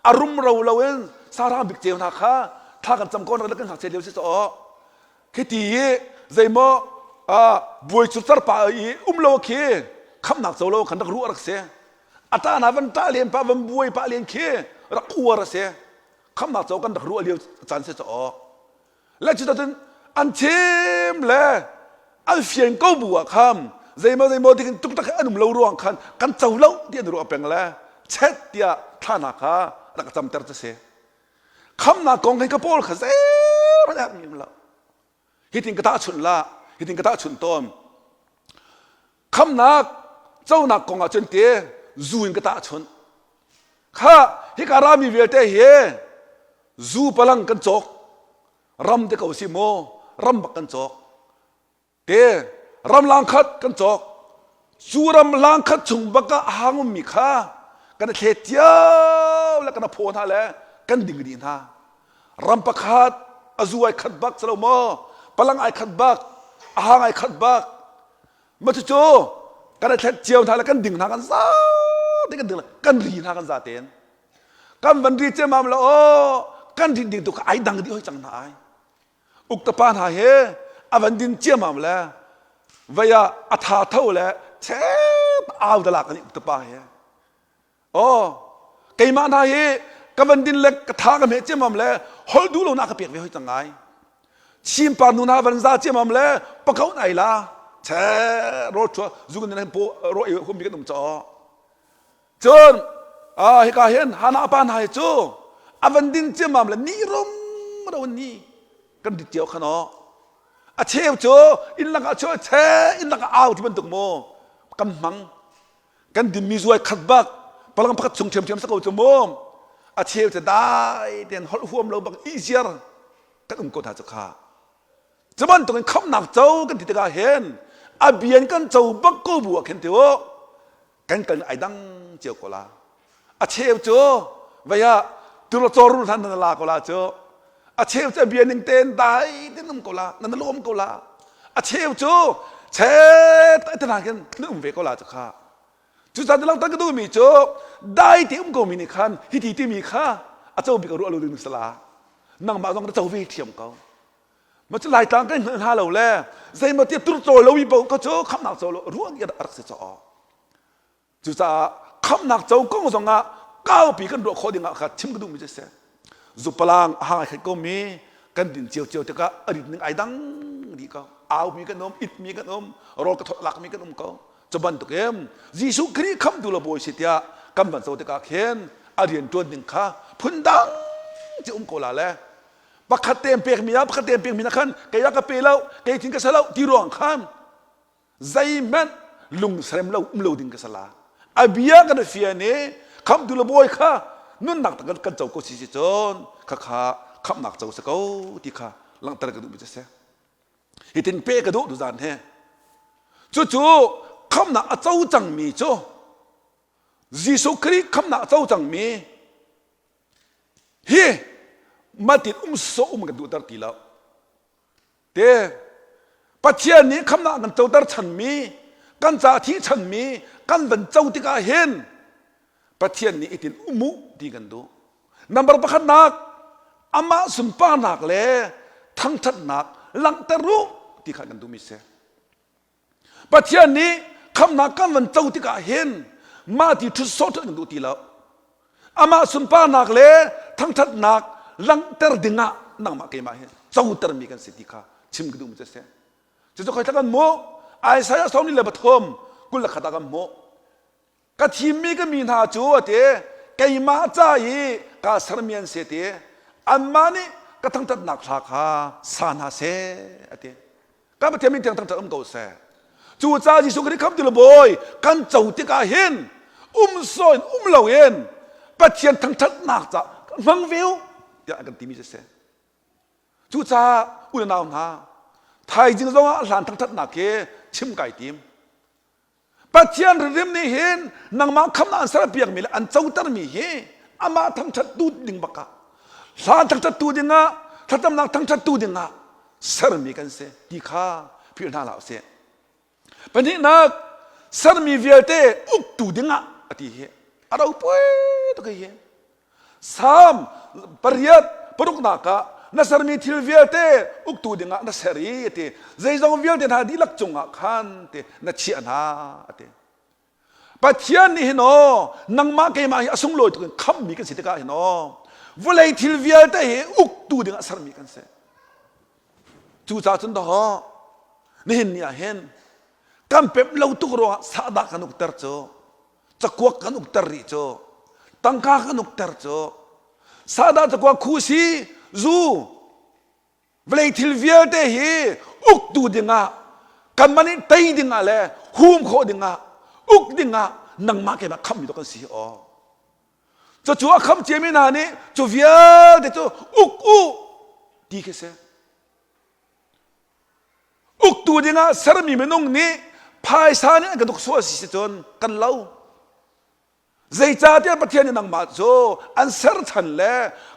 a rumro lo in sarang bik ceu hna kha thla kan cam ko nak kan ngakchiat lio si caw khi ti i zeimaw buai cu car pa i um lo khi khamnak co lo khan rak ruah rak si a ta na van ta len pa van buai pa len khi rak uar a si khamnak co kan rak ruah lio caan si caw le cu cun an chim le an fian ko bu ah khan zeimaw zeimaw ti tuktak an um lo ruang khan kan co lo ti an ruah peng le. chet tiah thlana kha rak camter cu si. Khamnak kong hin ka pawl kha zeihmanh a herh lo. Hitin ka tahchunh la, hitin ka tahchunh tawn. Khamnak conak kong ah cun te zu in ka tahchunh. Kha hika rami vialte hi zu palang kan cawk. Ram te ko si mu, ram bak kan cawk. Te ram lang khat kan cawk. Cu ram lang khat chung bak ah a hang ummi kha kan i thlet cio le kan a phaw hna le kan ding dih hna. Ram pakhat a zu ai khat bak si lo maw? Palang ai khat bak, a hang ai khat bak. Ma cucu kan i thlet cio hna le kan ding hna kan za te kan ding le kan ri hna kan za tein. Kan van ri ciammam le aw kan rin ding tu kha ai dang dih hoi cang hna ai. Uktapa hna he a van din ciammam le vei ah a tha tho le chep au dalak an uktapa he. Aw, keimah hna hi ka van din le ka tha ka hmeh ciammam le holh duh lo na ka pek ve hoi cang ngai. Chimpar nu hna van za ciammam le pakaun ai la che rawl chua zu kan po ro ei hum mi kan um chaw. Cun ah hika hin hana pa hna hi cu a van din ciammam le ni rum ro ni kan dit cio khan aw. A cheu cu inn lakah chu che inn lakah au ti bantuk mu kan hmang kan dinmi zuai khat bak palang pakhat chung ṭhiamṭhiam sa ko cu mu a cheu cu dai tein holh huam lo bak ihziar kan um ko hna cu kha cu bantukin khamhnak co kan ti tikah hin a bian kan co bak ko bu ah khin ti u kan kal ai dang cio ko la a cheu cu vei ah turo cawrul hlan nan la ko la cu a cheu cu a bia ning tein dai tein um ko la nan lawm ko la a cheu cu che te hna khin nan um ve ko la cu kha cu caan lang ka duhmi cu dai te um ko mi nih khan hiti timi kha a co bik a ruah lo ding sala nangmah zong na co ve thiam ko ma cu laitlang kan hngal hna lo le zeimaw ti tur cawi lo i bo ka cu khamnak co lo ruang i rak si caw Cucaah khamhnak co kong zongah kaupi kan ruah khawh dingah kha chim ka duhmi cu si. Zupalang a hang ai khat komi kan din ciocio tikah a rit ning ai dang dih ko. Aumi kan um, itmi kan um, rawl ka thawt lakmi kan um ko. Cu bantuk in Jesuh Khrih khamhtu le bawi si tiah kan van co tikah khin a rian ṭuan ding kha phundang ci um ko la le pakhat te pekmi ah pakhat te pekmi na khan kei ah ka pe lo kei thin ka sa lo ti ruang khan zeihmanh lungsarem lo um lo ding ka sala a bia kan fian i khamtu le bawi kha nunnak tak kan co ko si si cun kha kha khamnak co si ko ti kha langhter ka duh mi si hitin pe ka duh tu zan he cucu khamnak a co cangmi cu Jesuh Khrih khamnak a co cangmi hi matin um sawh um kan duhter ti lo Te Pathian nih khamnak kan coter chanmi kan ca thi chanmi kan van co tikah hin Pathian nih itin umu ti kan duh. Number pakhatnak amah sunparnak le thangthatnak langhter u ti kha kan duhmi si. Pathian nih khamnak kan van co tikah hin mah ti ṭhut sawh ṭhut kan duh ti lo. Amah sunparnak le thangṭhatnak langhter dingah nangmah keimah hi cotermi kan si ti kha chim ka duhmi cu a si. Cucu khoi kan hmuh Isaiah 43 ah kan hmuh. Ka thimmi ka mi hna cu a ti keimah ca i kaa sermi an si ti anmah nih ka thangṭhatnak hla kha sa hna seh a ti. Kan Pathian min tiang thangṭhat um ko seh. Cu ca Jesuh Khrih khamtu le Bawi kan co tikah hin um saw in um loin Pathian thangṭhatnak ca hmang ve u tiah an kan timi cu a si. Cucaah u le nau hna thaizing zongah hlan thangṭhatnak hi chim kai tim. Pathian rim nih hin nangmah khamnak an serpiakmi le an cotermi hi amah thangṭhattu ding bak ah hla thangṭhattu dingah thlacamnak thangṭhattu dingah sermi kan si ti kha philh hna hlah usih. Pahnihnak sermi vialte uktu dingah a ti hi a ropui tuk hi. Salm pariat paruknak ah na sermi thil vialte uktu dingah na ser i a ti zeizong vialte hna dihlak cungah khan ti na chiah hna a ti Pathian nih hin aw nangmah keimah hi a sunglawi tuk in khammi kan si tikah hin aw vawlei thil vialte hi uktu dingah sermi kan si cucaah cun dawh nihin ni ah hin kan pemh lo tuk ruangah sahdah kan ukter cu cakuak kan ukter rih cu. Tangka kan ukter cu. Sahdah cakua khusi zu vawlei thil vialte hi uktu dingah kanmah nih tei dingah le hum khawh dingah uk dingah nangmah keimah khammi to kan si aw. Cucu a kham ciami hna nih cu vialte cu uk u ti khi si. Uktu dingah sermi minung nih phaisa nih an kan uk sual si si cun kan lo. Zeicahtiah Pathian nih nangmah cu an ser chan le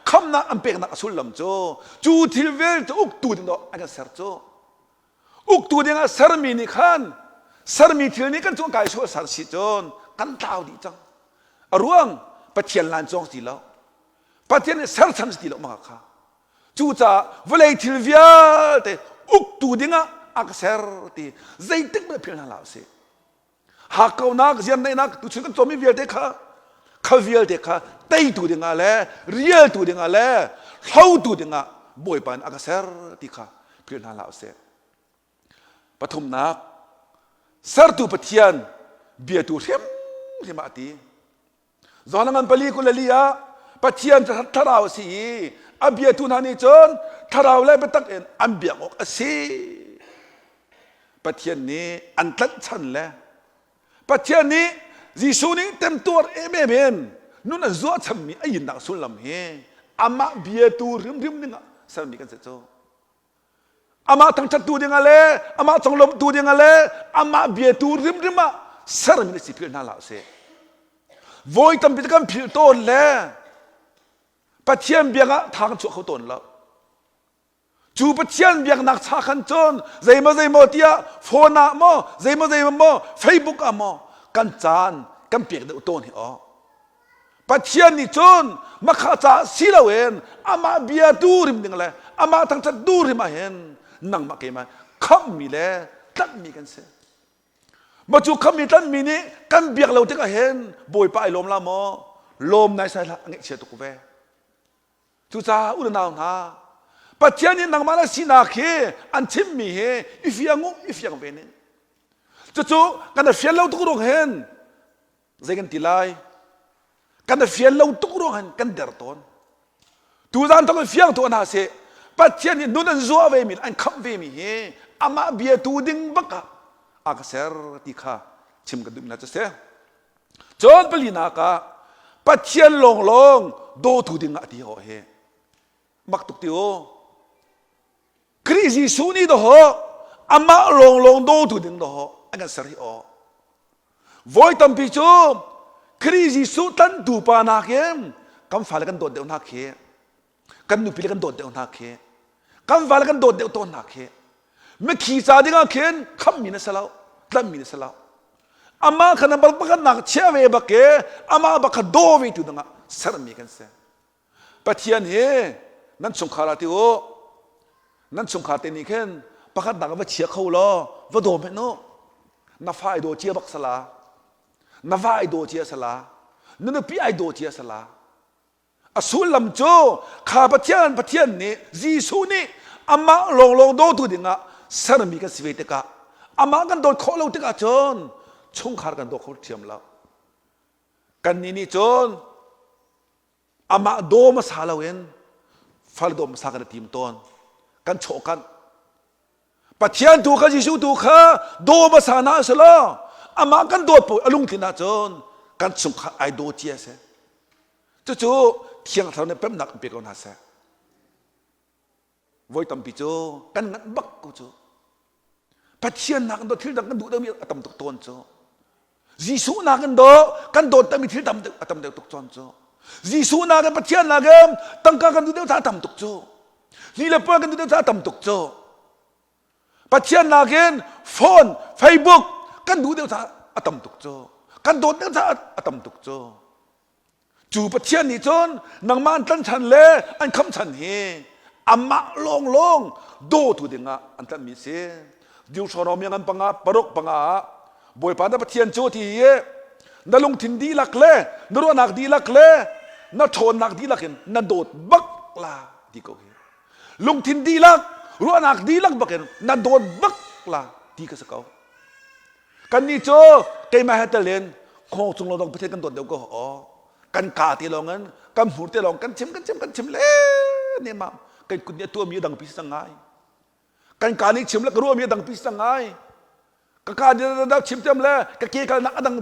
khamnak an peknak a sullam cu cu thil vialte uktu ding an kan ser cu. Uktu dingah sermi nih khan sermi thil nih kan cung kai sual sar si cun kan tlau dih cang. A ruang Pathian lan cawng ti lo. Pathian nih ser chan si ti lo mah kha. Cucaah vawlei thil vialte uktu dingah a ka ser ti zeitik hmanh philh hna hlah usih. Hakkaunak, ziarneihnak tuchun kan cawmmi vialte kha kha vialte kha teitu dingah le rialtu dingah le hlotu dingah Bawipa nih a ka ser ti kha philh hna hlah usih. Pathumnak, sertu Pathian biatu hrimhrim ah a ti. Johan ngan pali 24 ah Pathian cu thlarau a si i a biatu hna nih cun thlarau le biatak in an biak awk a si. Pathian nih an tlaihchan le Pathian nih Jesuh nih temtuar emem in nun an zuah chanmi a yinnak sullam hi amah biatu hrimhrim dingah sermi kan si cu. Amah thangṭhattu dingah le amah conglawmhtu dingah le amah biatu hrimhrim ah sermi na si philh hna hlah usih. Vawi tampi kan philh tawn le Pathian biak ah tha kan chuah kho tawn lo. Cu Pathian biaknak cha khan cun zeimaw zeimaw tiah phone ah maw zeimaw zeimaw maw Facebook ah maw kan caan kan pek deuh tawn hi aw. Pathian nih cun makha caah si loin amah bia tu rim ding le amah thangṭhat tu rim ah hin nangmah keimah khamhmi le tlanhmi kan si. Ma cu khamhmi tlanhmi nih kan biak lo tikah hin Bawipa ai lawm la maw? Lawm nai sai hlah a ngaihchia tuk ve. Cucaah u le nau hna, Pathian nih nangmah na sinak hi an chimmi hi i fiang u, i fiang ve ning. Cucu kan i fian lo tuk ruang hin zei kan ti lai kan i fian lo tuk ruang hin kan der tawn tuzan thong in fiang tuah hna sih pathian nih nun an zuah ve mi an khamh ve mi hi amah biatu ding bak ah a ka ser ti kha chim ka duh mi cu si cun palinak ah pathian lawnglawng dawtu ding ah a ti ho hi mak tuk ti u Khrih Jesuh nih dawh amah lawnglawng dawtu ding dawh an kan ser hi aw. Voi tampi cu Khrih Jesuh tlantu pa nakin kan fale kan dawt deuh hna khi kan nupi le kan dawt deuh hna khi kan vale kan dawt deuh tawn hna khi mikhi ca dingah khin khammi na si lo tlanhmi na si lo amah kha na bal pakhatnak chia ve bak ke amah bak kha daw ve tu dingah sermi kan si Pathian hi nan chungkhar ah ti u nan chungkhar te nih khin pakhat nak va chia kho law va dawm hen u na fa ai daw cia bak sala na va ai daw cia sala na nupi ai daw cia sala a sullam cu kha Pathian Pathian nih Jesuh nih amah lawnglawng dawtu dingah sermi kan si ve tikah amah kan dawt khawh lo tikah cun chungkhar kan daw kho thiam lo kannih nih cun amah daw hmasa loin fal daw hmasa kan i tim tawn kan chawhkanh Pathian tu kha Jesuh tu kha daw hmasa hna sih law amah kan dawt paoh a lungtlin ahcun kan chungkhar ai daw cia si cucu thiang thlarau nih pemnak in pe ko hna seh Voi tampi cu kan nganh bak ko cu. Pathian nakin dawt thil dang kan duh deuhmi a tam tuk tawn cu. Jesuh nakin daw kan dawt deuhmi thil tam deuh a tam deuh tuk tawn cu. Jesuh nakin Pathian nakin tangka kan duh deuh ca a tam tuk cu. Ni le puan kan duh deuh ca a tam tuk cu. Pathian nakin phone, Facebook kan duh deuh ca a tam tuk cu. Kan dawt deuh ca a tam tuk cu. Cu Pathian nih cun nangmah an tlanchan le an khamchan hi amah lawnglawng dawtu dingah an tlanhmi a si. Deuteronomy ngan panga paruk panga ah Bawipa na Pathian cu ti hi na lungthin dihlak le na ruahnak dihlak le na ṭhawnnak dihlak in na dawt bak la ti ko hi. Lungthin dihlak, ruahnak dihlak bakin na dawt bak la ti ka si ko. Kannih cu keimah he tel in khawng chung lawng Pathian kan dawt deuh ko. Aw. Kan ka te lawng in kan hmur te lawng kan chim kan chim kan chim le nemam kan kut nih a tuahmi a dangpi si cang ngai. Kan ka nih chim le ka ruahmi a dangpi si cang ngai. Ka ka nih chim tiam le ka ke kalnak a dang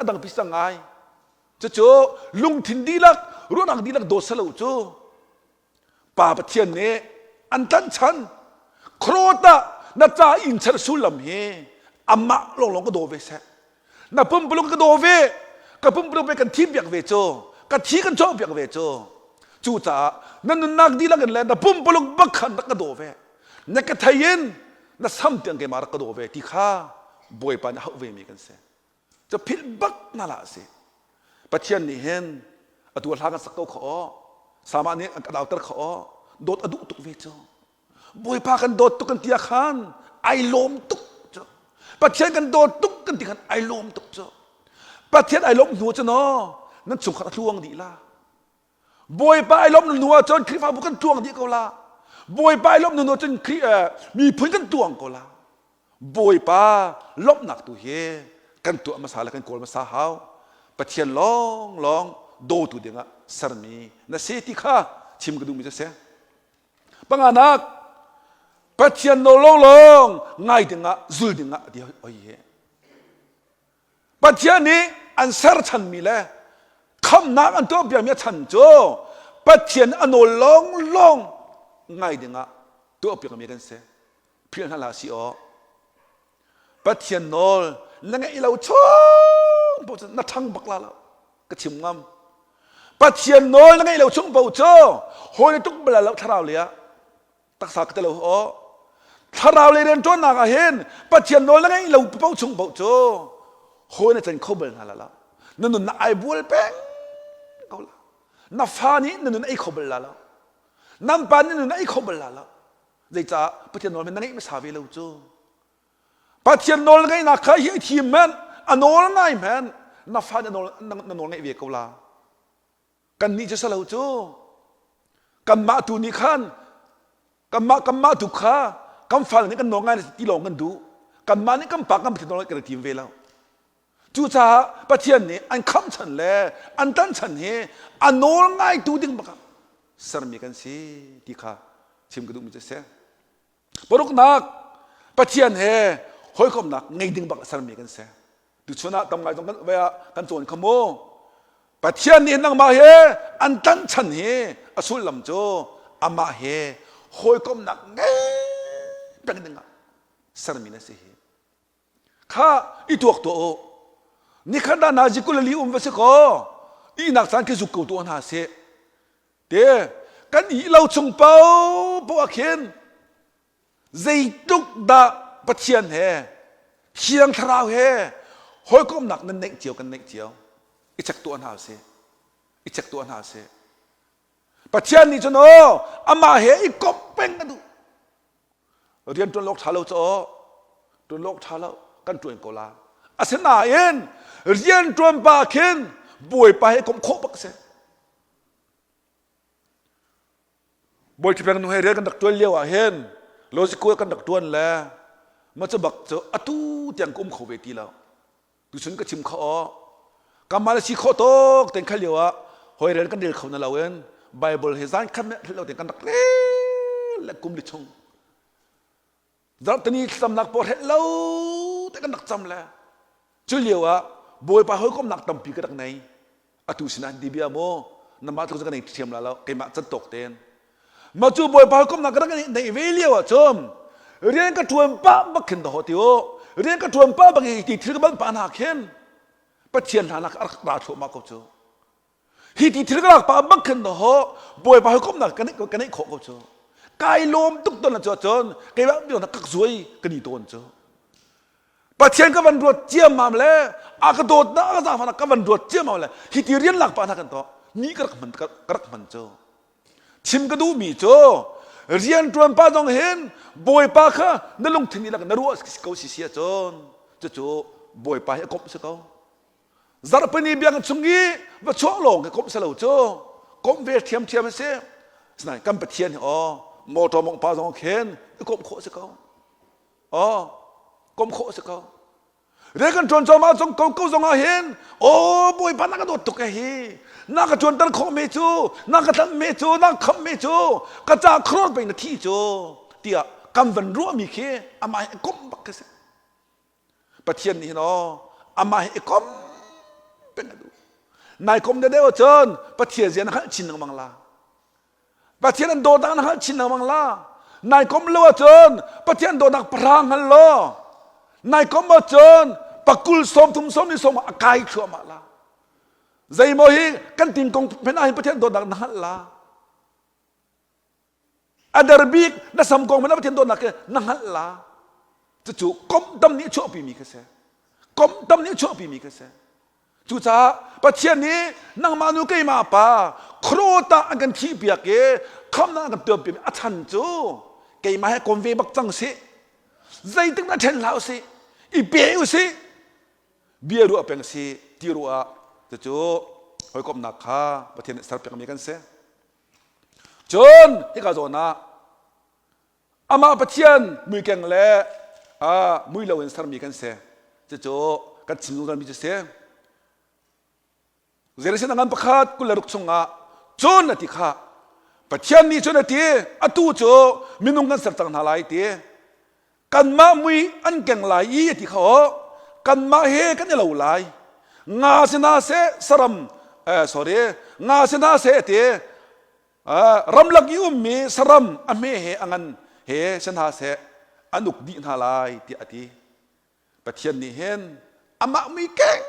a dangpi si cang ngai. Cucu lungthin dihlak ruahnak dihlak dawt salo cu Pa Pathian nih an tlanhchan khuaruat ah na ca inn chan sullam hi amah lawnglawng ka daw ve seh na pumpuluk ka daw ve ka pumpuluk ve kan thim piak ve cu ka thi kan cawh piak ve cu cucaah na nunnak dihlak in le na pumpuluk bak khan rak ka daw ve na ka thei in na sam tiang keimah rak ka daw ve ti kha Bawipa nih a hauh ve mi kan si Cu philh bak na lah si. Pathian nih hin atu hla kan sak ko kha aw. Sama nih an kan auter kha aw. Dawt a duh tuk ve cu. Bawipa kan dawt tuk kan ti ah khan ai lawm tuk cu. Pathian kan dawt tuk kan ti khan ai lawm tuk cu. Pathian ai lawm hnu cu no nan chungkhar a tluang dih la. Bawipa ai lawm hnu ah cun Khrihfabu kan tluang dih ko la. Bawipa ai lawm hnu cun miphun kan tluang ko la. Bawipa lawmhnak tu hi kan tuah hmasa le kan kawl hmasa hau. Pathian lawnglawng dawtu dingah sermi na si ti kha chim ka duhmi cu a si. Panganak, Pathian nawl lawnglawng ngai dingah zul dingah ti hoi hi. Pathian nih an ser chanmi le khamnak an tuahpiakmi a chan cu Pathian a nawl lawnglawng ngai dingah tuahpiakmi kan si. Philh hna hlah si aw. Pathian nawl na ngeih lo chung paoh cu na ṭhang bak la lo. Ka chim ngam. Pathian nawl na ngeih lo chung paoh cu hawi na tuk bal lo thlarau lei ah taksa ka te lo aw. Thlarau lei rianṭuannak ah hin Pathian nawl na ngeih lo paoh chung paoh cu hawi na can kho bal hna la lo. Na nun na ai bual peng ko la. Na fa nih na nun ei kho bal la lo. Nan pa nih na nun ei kho bal la lo. Zeicah Pathian nawl na ngeih hmasa ve lo cu? Pathian nawl ngeihnak kha hi a thim men, a nawl ngai men, na fa na nawl na nawl ngeih ve ko la. Kannih cu salo cu. Kanmah tu nih khan kanmah kanmah tu kha kan fale nih kan nawl ngai ti lawng kan duh. Kanmah nih kan pa kan Pathian nawl kan i tim ve lo. Cucaah Pathian nih an khamh chan le an tan chan hi a nawl ngaitu ding bakah sermi kan si ti kha chim ka duhmi cu a si. Paruknak, Pathian he hawikomhnak ngei ding bak sermi kan si. Tuchun ah tam ngai zong kan ah kan cawn kha mu. Pathian nih nangmah he an tan chan hi a sullam cu amah he hawikomhnak ngei peng ding ah sermi na si hi. Kha i tuak tuah u. Nikhat ah nazi kulali um va si kaw ihnak caan khi zuk ko tuah hna sih. Te kan ih lo chung paohpaoh ah khin zeitluk dah Pathian he Thiang Thlarau he hawikomhnak nan neih cio kan neih cio i check tuah hna usih. I check tuah hna usih. Pathian nih cun aw amah he i komh peng a duh. Rian ṭuan lawk ṭha lo caw ṭuan lawk ṭha lo kan ṭuan ko la. Asinain rian ṭuan pa khin Bawipa he komh khawh bak a si. Bawi Ṭhipeng nu he rian kan rak ṭuan lio ah hin logical kan rak ṭuan le ma cu bak cu atu tiang ka um kho ve ti lo. Tuchun ka chim kho aw. Kamah le si khawh tuk ten khal lio ah hoi rel kan rel kho na lo in Bible hi zan khat meh lo ten kan rak rel le kum li chung. Zarhtini thlacamnak pawl hrelh lo te kan rak cam le cu lio ah Bawipa hawikomnak tampi ka rak nei. Atu sinah an ti bia mu namah tluk cu ka nei thiam la lo keimah can tawk ten. Ma cu Bawipa hawikomnak ka rak neih ve lio ah cun rian ka ṭuan pah bak khin daw ti u rian ka ṭuan pah bak i ti thil ka banh pah hna khin Pathian hna nak a rak ra thluahmah ko cu. Hi ti thil ka lak pah bak khin daw Bawipa hawikomnak ka neih ka neih khawh ko cu. Kai lawm tuk ton la cu cun keimah biak na kak zuai ka ni tawn cu. Pathian ka van ruat ciammam le a ka dawtnak a ka zaangfahnak ka van ruat ciammam le hi ti rian lak pah hna kan to ni ka rak hman ka rak hman cu. Chim ka duhmi cu rianṭuan pa zong hin Bawipa kha na lungthin dihlak na ruah ko si si ahcun cucu Bawipa hi a komh si ko. Zarhpini biakinn chung i va chuah lawng hi komh si lo cu komh ve ṭhiamṭhiam a si. Asinain kan Pathian hi aw motor mawngh pa zong khin i komh khawh si ko. Aw komh khawh si ko. Rian kan ṭuan cuahmah zong ko ko zong ah hin aw Bawipa na ka dawt tuk e hi na ka ṭuanter khawh mi cu na ka tlanh mi cu na ka khamh mi cu ka ca khuaruat pei na thi cu tiah kan van ruah mi khi amah hi komh bak khi si. Pathian nih hin aw amah hi i kom peng a duh. Nai kom deuh ahcun Pathian zia na hngalh chin lengmang la. Pathian an dawtnak na hngalh chin lengmang la. Nai kom lo ahcun Pathian dawtnak pahra hngal law nai kom ahcun pakul 30 sawm sawm a kai thluahmah la. Zeimaw hi kan tin kong phen ah hin Pathian dawtnak na hngalh la. A der bik na sam kong phen ah Pathian dawtnak khi na hngalh la. Cucu kom tam nih chuahpi mi kha si. Kom tam nih chuahpi mi kha si. Cucaah Pathian nih nangmah nu keimah pa khuarawt ah an kan thihpiak i khamnak an kan tuanpiak a chan cu keimah he kom ve bak cang sih. Zeitik na ṭhen hlah usih, i pe usih, bia ruah peng si ti ruah ah cucu hawikomhnak kha Pathian nih serpiakmi kan si. Cun hika zawn ah Amah Pathian muikeng le mui loin sermi kan si. Cucu kan chim zungzalmi cu si. Zeirasin a ngan pakhat 26 chungah cun a ti kha Pathian nih cun a ti atu cu minung kan ser cang hna lai ti kanmah mui an keng lai i a ti kha aw kanmah he kan i lo lai nga si hna seh saram eh, sorry nga si hna seh ti Ramlak i ummi saram a hme he a ngan he si hna seh an uk dih hna lai tiah a ti. Pathian nih hin amah mui keng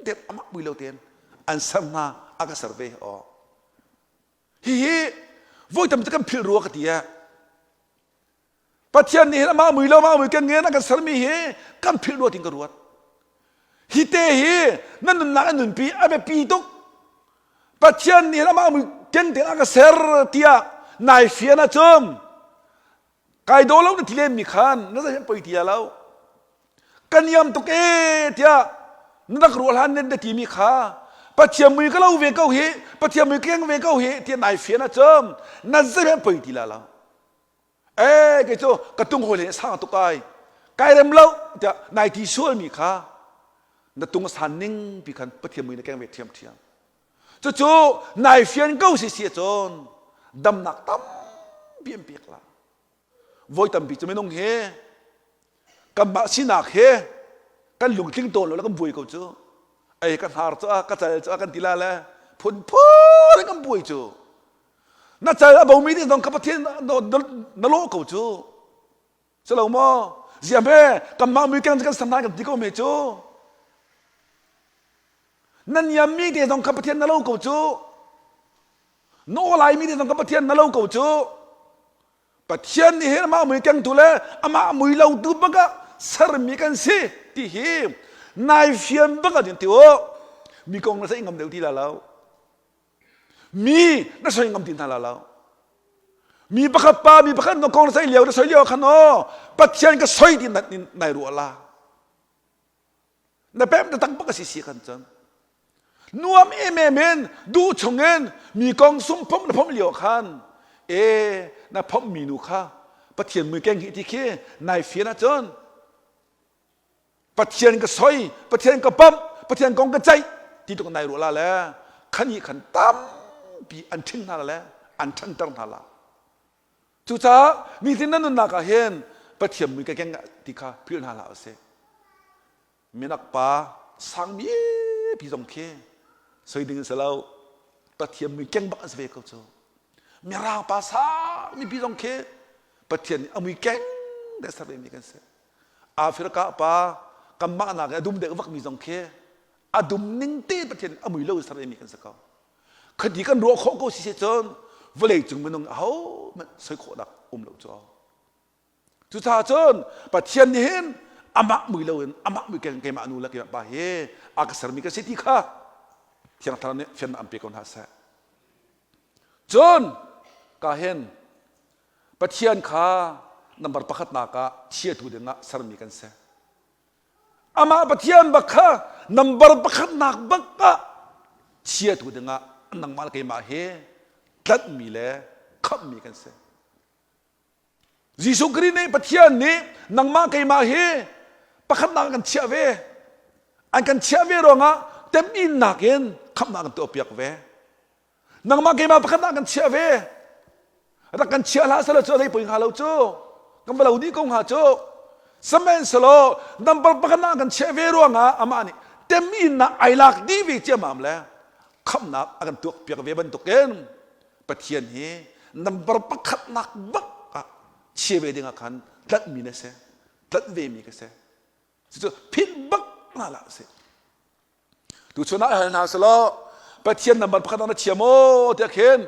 tein amah mui lo tein an ser hna a ka ser ve aw. Hihi voi tam kan philh rua ka ti eh. Pathian nih hin amah mui lo amah mui kan ngen a kan sermi hi kan philh rua tin ka ruat. Hi te hi na nunnak an nunpi a biapi tuk. Pathian nih hin amah mui ken tein a ka ser tiah nai fian ahcun kai daw lo na ti len mi khan na zei poi ti lo. Ka niam tuk e tiah na rak ruah hlan na ti mi kha Pathian mui ka lo ve ko hi Pathian mui keng ve ko hi tiah nai fian ahcun na zei poi ti la lo. Ee kei cu ka tung hawi le sang tuk ai kai rem lo tiah nai ti sual mi kha na tung san ning pi khan Pathian mui na keng ve ṭhiam ṭhiam cucu nai fian ko si si cun damnak tampi an pek la voi tampi cu minung hi kanmah sinak he kan lungtling tawn lo le kan buai ko cu ei ka hnar cu a ka cal cu a kan ti la le phunphun in kan buai cu Na cal a bomi nih zong ka Pathian na lawh ko cu. Si lo maw? Zia hme kanmah mui keng kan sam kan ti ko me cu. Na niammi te zong kha Pathian na lo ko cu. Na aw laimi te zong kha Pathian na lo ko cu. Pathian nih hin amah mui kengtu le amah mui lotu bak ah sermi kan si ti hi nai fian bak ah ti u mi kong na saih ngam deuh ti la lo. Mi na soi ngam ti hna la lo. Mi pakhat pa mi pakhat na kong na soi lio na soi lio khan aw Pathian ka soi ti nai ruah la. Na pem na tang bak a si si khan cun. Nuam em em in duh chung in mi kong sum phom na phom lio khan e na phom mi nu kha Pathian mui keng hi ti khi nai fian ahcun Pathian ka soi, Pathian ka pamh, Pathian kong ka ceih ti tuk nai ruah la le khan hi khan tampi an ṭhing hna le an ṭhanter hna la. Cucaah nitin na nunnak ah hin Pathian mui ka keng ti kha philh hna hlah usih. Minak pa sangmi pi zong khi soi ding si lo. Pathian mui keng bak an si ve ko cu. Mirang pa sangmi pi zong khi Pathian nih a mui keng deh ser ve mi kan si. Africa pa kanmah nak in a dum deuh vakmi zong khi a dum ning te Pathian a mui lo ser mi kan si ko. Khati kan ruah khawh ko si si cun vawlei cung minung aho hmanh soi khawhnak um lo cu. Cucaah cun Pathian nih hin amah mui lo in amah mui keng keimah nu le keimah pa hi a ka sermi ka si ti kha Thiang Thlarau nih fiannak an pe ko hna seh. Cun ka hin Pathian kha nambar pakhatnak ah chiatu dingah sermi kan si. Amah Pathian bak kha nambar pakhatnak bak ah chiatu dingah nangmah le keimah he tlanhmi le khamhmi kan si. Jesuh Khrih nih Pathian nih nangmah keimah hi Pakhatnak an kan chiah ve. An kan chiah ve ruangah temhinnak in khamhnak an tuahpiak ve. Nangmah keimah pakhatnak kan chiah ve. Rak kan chiah hlah selaw cu a zei poi hnga lo cu. Kan va lo dih ko hnga cu. Sihmanhsehlaw number pakhatnak kan chiah ve ruangah amah nih temhinnak ai lak dih ve ciammam le khamhnak a kan tuahpiak ve bantukin Pathian hi number pakhatnak bak ah chia ve ding ah khan tlanhmi na si tlanh ve mi ka si cucu philh bak hna lah si tuchun ah hal hna selaw Pathian number pakhat ah na chia maw tiah khin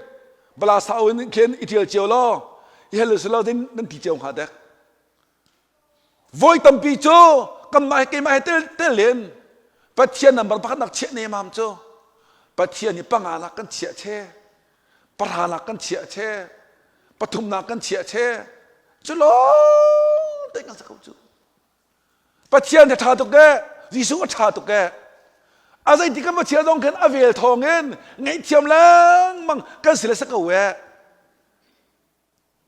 bala sau in khin i tial cio law i hal selaw din nan ti cio hnga dek Voi tampi cu kanmah he keimah he tel tel in Pathian number pakhat nak chiah nemam cu Pathian hi panga nak kan chiah che pahra nak kan chiah che pathum nak kan chiah che cu lawng te kan sa ko cu Pathian a ṭha tuk e Jesuh a ṭha tuk e a zeiti kan va chia zong khin a vel thawng in ngaihthiam lengmang kan si le sa ko e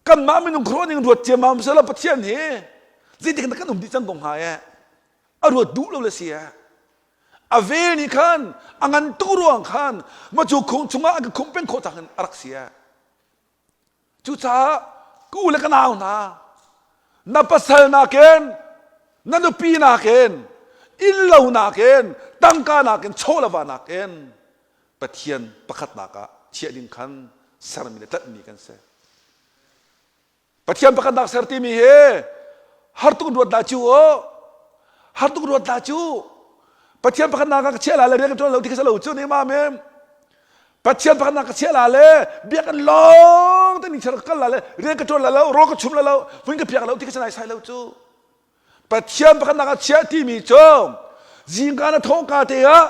Kanmah minung khuaruah ning ruat ciammam selaw Pathian hi zeitik in kan um dih cang ko hnga e a ruat duh lo le si e a vel nih khan a ngan tuk ruang khan ma cu khung chungah a ka khumh peng khawh cang in a rak si e cucaah ka u le ka nau hna na pasal nakin na nupi nakin innlo nakin tangka nakin chaw le va nakin Pathian pakhatnak ah chiah ding khan sermi le tlanhmi kan si. Pathian pakhatnak ser timi hi har tuk ruat dah cu aw har tuk ruat dah cu Pathian pakhatnak ah ka chiah la le rian ka ṭuan lo ti ka si lo cu ne ma mem Pathian pakhatnak ka chiah la le biakinn lawng te ni ka kal la le rian ka ṭuan la lo rawl ka chum la lo vun ka piak lo ti ka si nai sai lo cu Pathian pakhatnak ah chiah timi cu zingka na thawhka te ah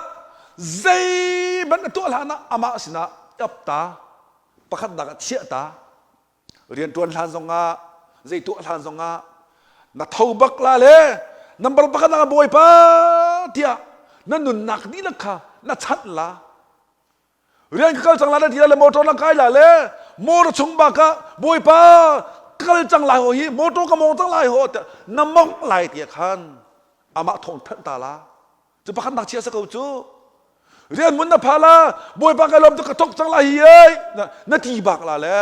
zeihmanh na tuah hlan ah amah sinah ap ta pakhatnak ah chiah ta rianṭuan hlan zongah zei tuah hlan zongah na tho bak la le number pakhatnak ah Bawipa tiah na nunnak dihlak kha na chanh la Rian ka kal cang lai na ti le motor na kai la le motor chung bak ah Bawipa kal cang lai ho hi motor ka mong cang lai ho na mong lai ti khan amah thawng thanh ta la cu pakhat nak chia sa ko cu rian mun na pha la Bawipa ka lom tu ka thok cang lai hi ei na ti bak la le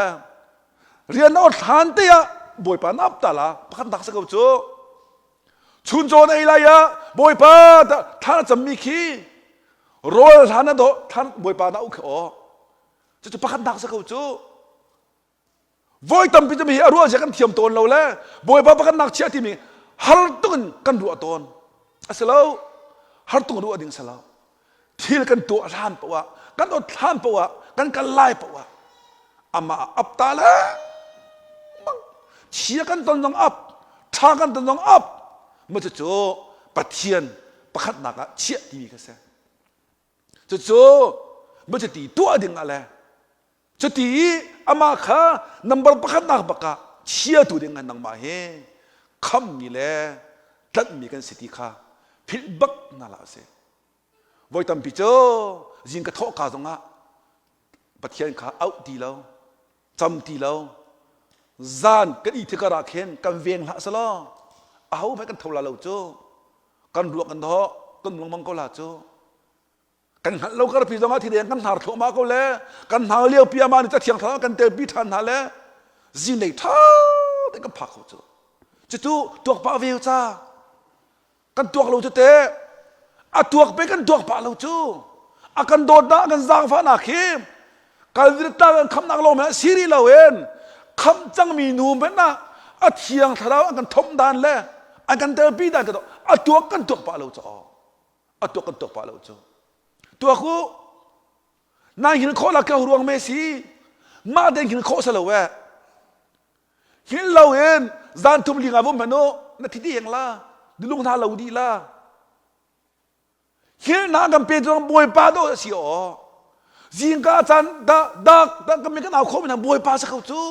rian na thlan te ah Bawipa na ap ta la pakhat nak sa ko cu Chun cawn ei lai ah Bawipa thla na cammi khi rawl hlan na dawh thlan Bawipa na auh khi aw cucu pakhatnak si ko cu voi tampi cu hi a ruah zia kan thiam tawn lo le Bawipa pakhatnak chiah timi har tuk in kan ruah tawn a si lo har tuk ruah ding si lo thil kan tuah hlan poah kan ot hlan poah kan kal lai poah amah ap ta le chia kan ton zong ap tha kan ton zong ap ma cucu pathian pakhatnak ah chiah timi kha si cucu ma cuti tuah ding ah le cuti i amah kha number pakhatnak bak ah chiatu ding ah nangmah hi khammi le tlanhmi kan si ti kha philh bak na la si voi tampi cu zing ka thawh ka zongah Pathian kha auh ti lo cam ti lo zan kan i thikar ah khin kan veng hlah selaw aho hmanh kan tho la lo cu kan ruak kan dawh kan lungmang ko la cu kan hngalh lo karpi zongah thideng kan hnar thluahmah ko le kan hnar lio pi ama nih cathiang thlarau kan telpi ṭhan hna le zinglei ṭha te kan phak ko cu cucu tuak pah ve ca kan tuak lo cu te a tuak pe kan tuak pah lo cu a kan dawtnak a kan zaangfahnak hi Calvin ta kan khamnak lawng hmanh si rih loin khamh cangmi nu hmanh ah a thiang thlarau an kan thomh dan le an kan telpi dan ka a tuak kan tuak pah lo cu a tuak kan tuak pah lo cu tuak u na hngil khawh la ka ruang me si mah den hngil khawh sa lo e hngil lo in zan thum linga vum hmanh u na thi ding la lung hna lo di la hngil na kan pe zong bawipa do si o zingka caan da dak da kan mi kan au kho mi na bawipa sa ko cu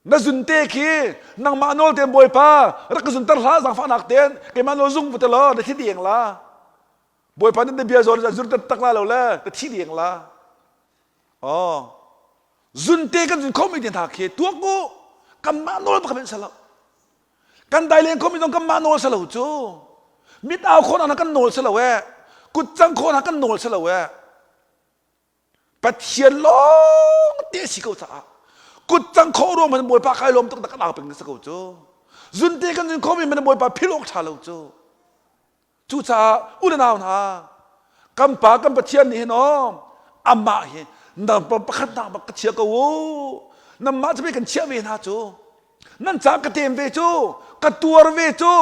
Na zunte khi nangmah nawl tein Bawipa rak ka zunter hlah zaangfahnak tein keimah nawl zung va ti law na thi deng la. Bawipa nih na bia zawn zun tak la lo le na thi deng la. Oh. Zunte kan zun kho mi te hna khi tuak u kanmah nawl bak men salo. Kan dai len khomi zong kanmah nawl si lo cu. Mit au khawh nak kan nawl si lo ee. Kut cang khawh nak kan nawl si lo ee. Pathian lawng te si ko caah kut cang khawh ruang man Bawipa kai lawm tuk tak kan au peng si ko cu. Zunte kan zun khomi man Bawipa philh awk ṭha lo cu. Cucaah u le nau hna, kan Pa kan Pathian nih hin aw amah hi nang pakhat nak bak ka chia ko u. Nanmah cu kan chiah ve hna cu. Nan ca ka tem ve cu, ka tuar ve cu,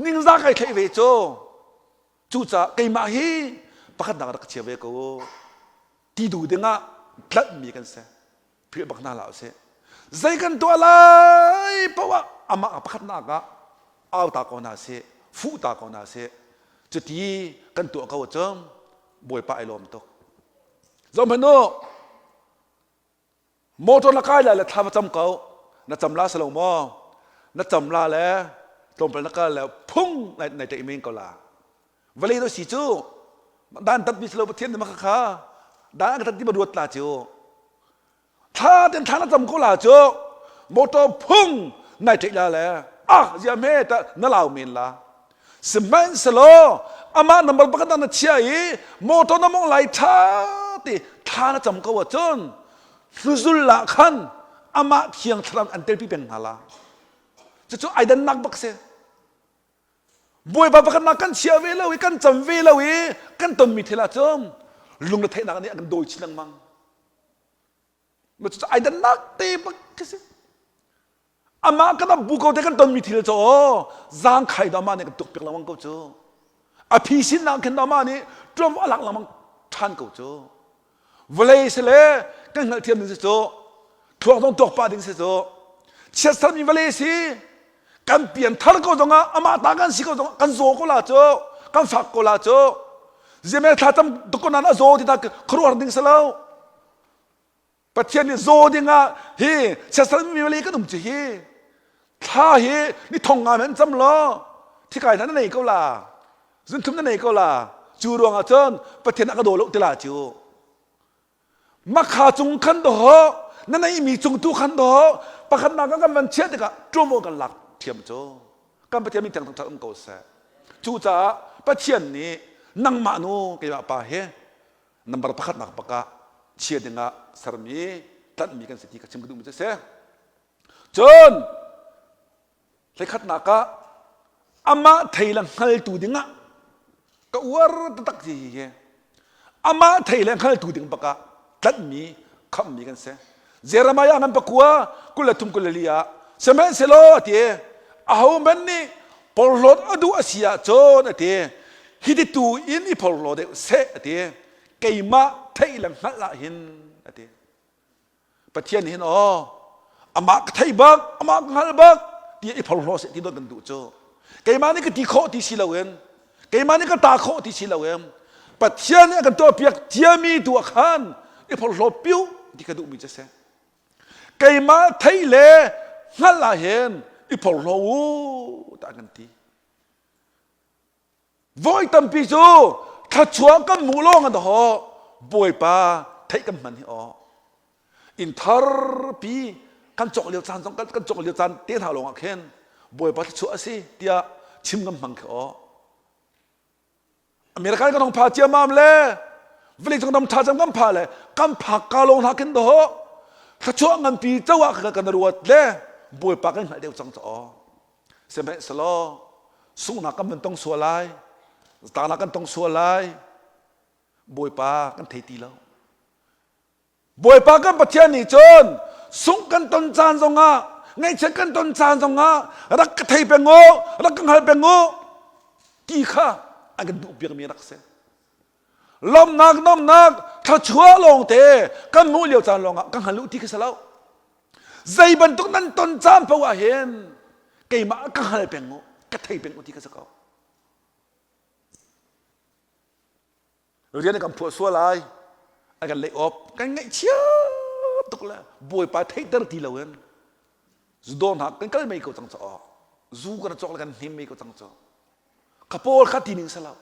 ningzah kai thlaih ve cu. Cucaah keimah hi pakhat nak rak ka chia ve ko u. Ti duh dingah tlanhmi kan si. Philh bak hna hlah usih. Zei kan tuah lai paoh ah amah pakhatnak ah au ta ko hna sih, fuh ta ko hna sih. Cuti kan tuah ko ahcun Bawipa ai lawm tuk. Zohhmanh u, motor na kai lai le thla va cam ko. Na cam la si lo maw? Na cam la le tlawmpal na kal le phung nai nai teih men ko la. Vawlei do si cu dan tat mi si lo Pathian nih maka kha dan ka tat ti ma ruat la cu thla ten thla na cam ko la cu motor phung nai theih la le ah zia me ta na lau men la sihmanhsehlaw amah number pakhat na chia i motor na mong lai tha ti thla na cam ko ahcun hluzul lah khan amah thiang thlarau an telpi peng hna la cucu ai dannak bak si Bawipa pakhatnak kan chia ve lo i kan cam ve lo i kan tonmi thil ah cun lungretheihnak nih a kan dawi chin lengmang. Cucu ai dannak te bak khi si. Amah kan bu ko te kan tonmi thil cu aw zaangkhai do amah nih kan tuk piak lengmang ko cu. A phi sinnak khin do amah nih ṭuam a lak lengmang ṭhan ko cu. Vawlei si le kan hngalhthiam ding si cu thluak zong tuak pah ding si cu chiatsermi vawlei si kan pian thar ko zongah amah ta kan si ko zongah kan zaw ko la cu kan fak ko la cu ziamel thla tam tuk ko nan a zaw ti ta khuaruahar ding si lo Pathian nih zaw dingah hi siasal mi vawlei kan um cu hi thla hi ni thong nga men cam law thikai hna na nei ko la zunthum na nei ko la cu ruangah cun Pathian a ka daw lo ti la cu makha cung khan do na nei mi cung tu khan do pakhat nak kan van chiah tikah ṭuamo kan lak thiam cu kan Pathian min thiang thangṭhat um ko seh cucaah Pathian nih nangmah nu keimah pa hi number pakhatnak bak ah chia dingah sermi tlanhmi kan si ti ka chim ka duhmi cu si cun hleikhatnak ah amah thei le hngaltu dingah ka uar taktak ti hi amah thei le hngaltu ding bak ah tlanhmi khamhmi kan si Jeremiah ngan pakua 23 24 ah sihmanhsehlaw a ti ahohmanh nih porhlawt a duh a si ahcun a ti hiti tu in i phorhlaw deuh seh a ti keimah theih le hngalh ah hin a ti Pathian hin aw amah ka thei bak amah ka hngal bak ti i phorhlaw seh ti don kan duh cu keimah nih ka ti khawh ti si loin keimah nih ka ta khawh ti si loin Pathian nih a kan tuahpiak ciami tu ah khan i phorhlaw piu ti ka duhmi cu si keimah theih le hngalh ah hin i phorhlaw u ta kan ti Voi tampi cu thluachuah kan hmuh lawng an haw Bawipa theih kan hman hi aw. Inn tharpi kan cawk lio caan zong kan cawk lio caan te hna lawng ah khin Bawipa thluachuah a si tiah chim kan hmang khi aw. American kan hong pha ciammam le vawleicung ram ṭha cem kan pha le kan phak ka lawng hna khin dawh thluachuah nganpi co ah kan ruat le Bawipa kan hngalh deuh cang cu aw. Sihmanhsehlaw sunghnak kan van tong sual lai, zatangnak kan tong sual lai, Bawipa kan thei ti lo. Bawipa kan Pathian nih cun sungh kan ton caan zongah, ngaihchiat kan ton caan zongah rak ka thei peng u, rak ka hngal peng u ti kha an kan duh piakmi rak si. Lawmhnak, nomnak, thluachuah lawngte kan hmuh lio caan lawngah ka hngal u ti kha si lo. Zei bantuk nan ton caan paoh ah hin keimah ka hngal peng u, ka thei peng u ti ka si ko. Rian kan phuah sual lai, an kan lei awp, kan ngaihchia tuk le Bawipa theihter ti loin zu dawr hna kan kal mei ko cang caw. Zu kan cawk le kan hnim mei ko cang caw. Ka pawl kha ti ning si lo.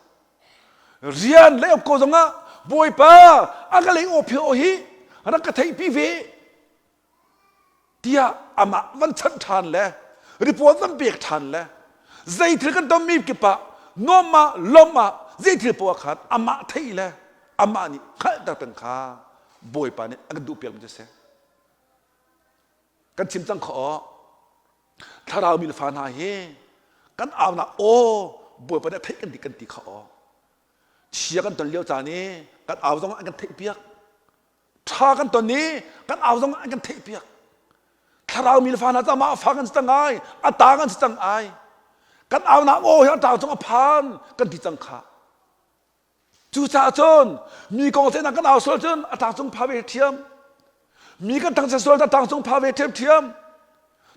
Rian lei awp ko zongah Bawipa a ka lei awp hi hi rak ka theihpi ve tiah amah van chanh ṭhan le Report van pek ṭhan le zei thil kan tonmi kip ah nuam ah lawm ah zei thil poah khan amah theih le amah nih hngalhter peng kha Bawipa nih a kan duhpiakmi cu a si. Kan chim cang khawh. Thlarau mi le fa hna hi kan aunak aw Bawipa nih a theih kan ti kan ti kha aw. Chia kan ton lio caan i kan au zong an kan theihpiak. Ṭha kan ton i kan au zong an kan theihpiak. Thlarau mi le fa hna cu amah fa kan si cang ai, a ta kan si cang ai. Kan aunak aw hi a ṭang cung a phan kan ti cang kha. Cucaah cun mi kong ceihnak kan au sual cun a tlangcung pha ve ṭhiam. Mi kan thangchiat sual cun a tlangcung pha ve ṭhiamṭhiam.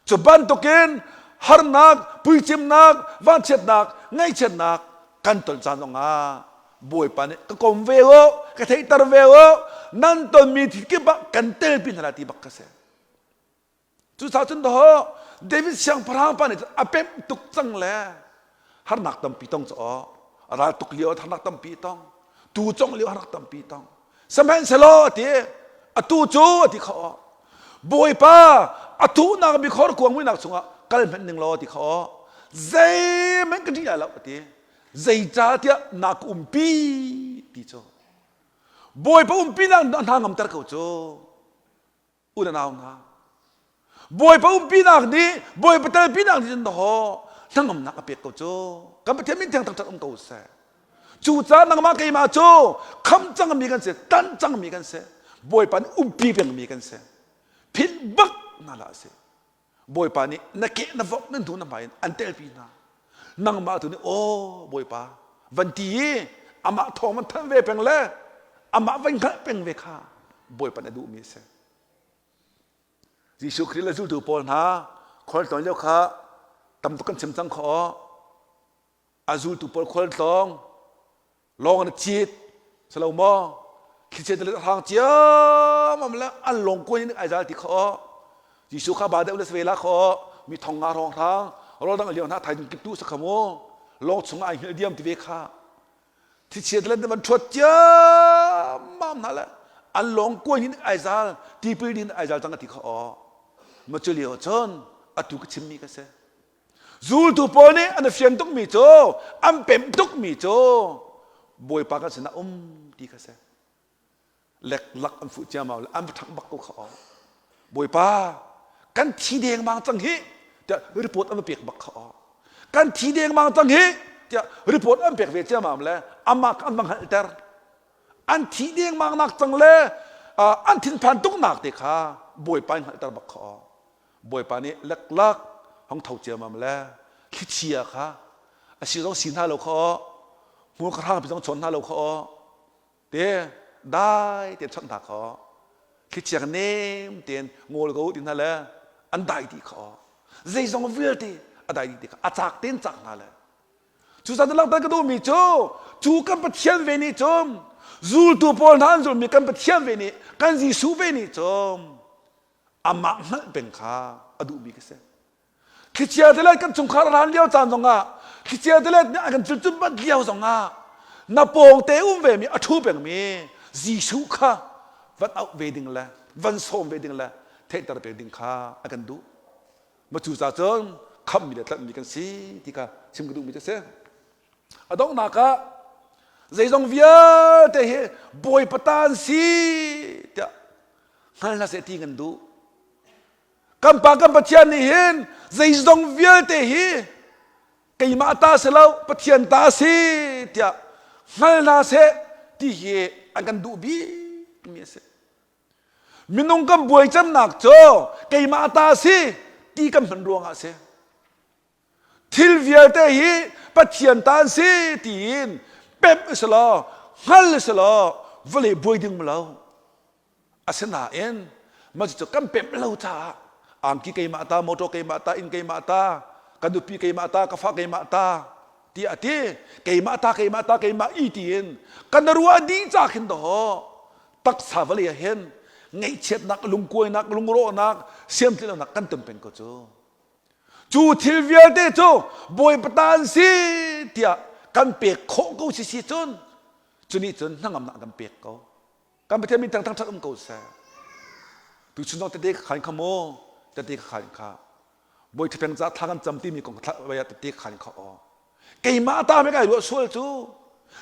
Cu bantukin harnak, puicimnak, vanchiatnak, ngaihchiatnak kan ton caan zongah Bawipa nih ka kom ve u, ka theihter ve u, nan tonmi thil kip ah kan telpi hna lai ti bak ka si. Cucaah cun dawh David siangpahrang pa nih a pemh tuk cang le harnak tampi tong cu aw ral tuk lio harnak tampi tong tu cong lio harnak tampi tong sihmanhsehlaw a ti atu cu a ti kho aw Bawipa a tuhnak mikhor kuang muinak chungah kal hmanh ning law ti kho aw zeihmanh ka ṭih lai lo a ti zeicahtiah na ka umpi ti cu Bawipa umpinak hna ngamter ko cu u le nau hna Bawipa umpinak nih Bawipa telpinak nih cun daw hnangamnak a pek ko cu kan Pathian min thiang taktak um ko seh cucaah nangmah keimah cu kham cangmi kan si tan cangmi kan si Bawipa nih umpi pengmi kan si philh bak hna hlah sih Bawipa nih na ke na vok na hnu na hmai in an telpi hna nangmah tu nih aw Bawipa van ti i amah thawng van thanh ve peng le amah van hngalh peng ve kha Bawipa nih a duhmi a si Jesuh Khrih le zultu pawl hna khualtlawn lio kha tam tuk kan chim cang kho a zultu pawl khualtlawng lawng an cit salo maw thlichia te le hrang ciammam le an lawng kuan in ai zal ti kho Jesuh kha ba deuh le sve la kho mi thong nga rong hrang rawl dang liang hna thaizing kip tu sa khamu lawng chung ai hngilh diam ti ve kha thlichia te le van thuat ciammam hna le an lawng kuan in ai zal tipil din ai zal cang ti kho ma cu lio cun atu ka chimmi ka si Zultu pawl nih an i fian tukmi cu an pemh tukmi cu Bawipa kan sinah um ti kha si. Leklak an fuh ciammau le an va ṭhangh bak ko kha aw. Bawipa kan thi dengmang cang hi tiah report an va pek bak kha aw. Kan thi dengmang cang hi tiah report an pek ve ciammam le amah kha an va hngalhter. An thi dengmang nak cang le an thinphan tuknak te kha Bawipa in hngalhter bak kha aw. Bawipa nih leklak hong tho ciammam le thlichia kha a si zong si hna lo kha aw hmurka hrang pi zong chawn hna lo kha aw te dai tein chawnh hna kha aw thlichia kha nem tein ngawl ko ti hna le an dai dih kha aw zeizong vialte a dai dih ti kha a cak tein cak hna le Cucaah langhter ka duhmi cu cu kan Pathian ve nih cun zultu pawl hna an zulmi kan Pathian ve nih kan Jesuh ve nih cun amah hngalh peng kha a duhmi ka si. Thlichia te le kan chungkhar a hlan lio caan zongah thlichia te le a kan culcumbat lio zongah na pawngte um ve mi a ṭhu pengmi Jesuh kha van auh ve ding le van sawm ve ding le theihter pek ding kha a kan duh. Ma cu ca cun khamhmi le tlanhmi kan si ti kha chim ka duhmi cu a si. A donghnak ah zeizong vialte hi Bawipa ta an si tiah hngal hna seh ti kan duh. Kan Pa kan Pathian nih hin zeizong vialte hi keimah ta si lo Pathian ta si tiah hngal hna seh ti hi an kan duh bikmi a si. Minung kan buai cemnak cu keimah ta si ti kan hman ruangah a si. Thil vialte hi Pathian ta an si tiin pemh si law hngal si law vawlei buai ding lo. Asinain mah cucu kan pemh lo caah angki keimah ta, motor keimah ta, inn keimah ta, ka nupi keimah ta, ka fa keimah ta tiah a ti. Keimah ta, keimah ta, keimah i tiin kan ruah dih ca khin dawh taksa vawlei ah hin ngaihchiatnak, lungkuainak, lungrawhnak, siamtlilonak kan ton peng ko cu. Cu thil vialte cu Bawipa ta an si tiah kan pek khawh ko si si cun cu nih cun hnangamnak kan pek ko. Kan Pathian min thangthang ṭhat um ko seh. Tuchun zong tete ka khan kha mu, tete ka khan kha. Bawi ṭhipeng ca thla kan cam timi kong vai ah tete khan kha aw. Keimah ta me kai ruah sual cu.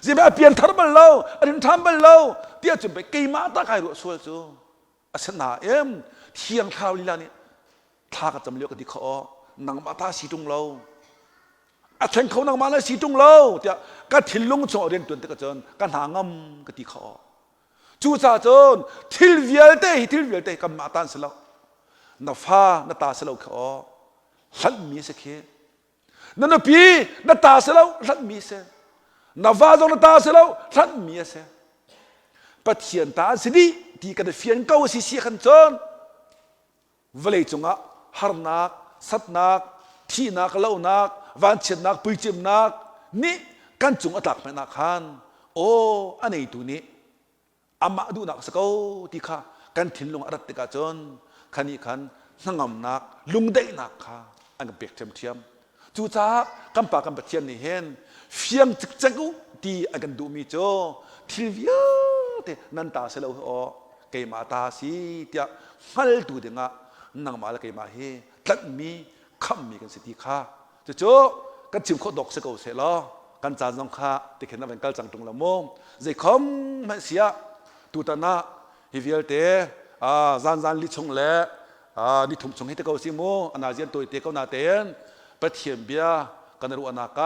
Zime a pian thar bal lo, a rin ṭhan bal lo, tiah cun pei keimah ta kai ruah sual cu. Asinain Thiang Thlarau lila nih thla ka cam lio ka ti kha aw, nangmah ta si ṭung lo. A thleng kho nangmah na si ṭung lo tiah ka thinlung chung rian ṭuan tikah cun ka hna ngam ka ti kha aw. Cucaah cun thil vialte hi thil vialte hi kanmah ta an si lo. Na fa na ta si lo kha aw. Hlanhmi si khi. Na nupi na ta si lo hlanhmi si. Na va zong na ta si lo hlanhmi a si. Pathian ta an si dih ti kan i fian ko a si si khan cun vawlei cungah harnak, satnak, thihnak, lohnak, vanchiatnak, puicimnak nih kan cung a tlak hmanh ah khan aw a neitu nih amah duhnak a si ko ti kha kan thinlung a rat tikah cun kha nih khan hnangamnak lungdaihnak kha an kan pek ṭhiamṭhiam. Cucaah kan Pa kan Pathian nih hin fiang cikcek u ti an kan duhmi cu thil vialte nan ta si lo hi aw keimah ta si tiah hngaltu dingah nangmah le keimah hi tlanhmi khamhmi kan si ti kha cucu kan chim khawh dawk si ko seh law kan caan zong kha tikhin a van kal cang ṭung lo mu zeikhom hmanh siah tutan ah hi vialte zan zan li chung le nithum chung hi te ko si mu ana zian tawi te ko na tein Pathian bia kan ruahnak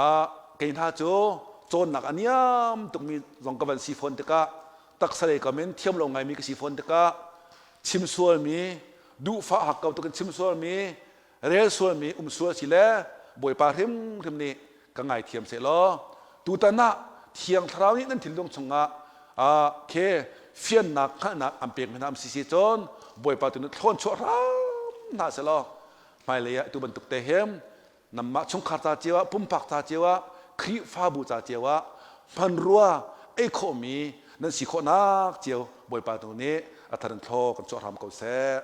ah kei hna cu cawnnak a niam tukmi zong ka van si fawn tikah taksa lei kam in thiam lo ngaimi ka si fawn tikah chim sualmi duhfah hak ko tukin chim sualmi rel sualmi um sual si le Bawipa hrimhrim nih ka ngaithiam seh law tutan ah Thiang Thlarau nih nan thinlung chungah khe fiannak hngalhnak an pek hna si si cun Bawipa tu nih thlawn chuah hram hna seh law hmailei ah tu bantuk te hem namah chungkhar ca cio ah pumpak ca cio ah Khrihfabu ca cio ah hmanrua ei khawhmi nan si khawhnak cio Bawipa tu nih a thar in thlaw kan chuah hram ko seh.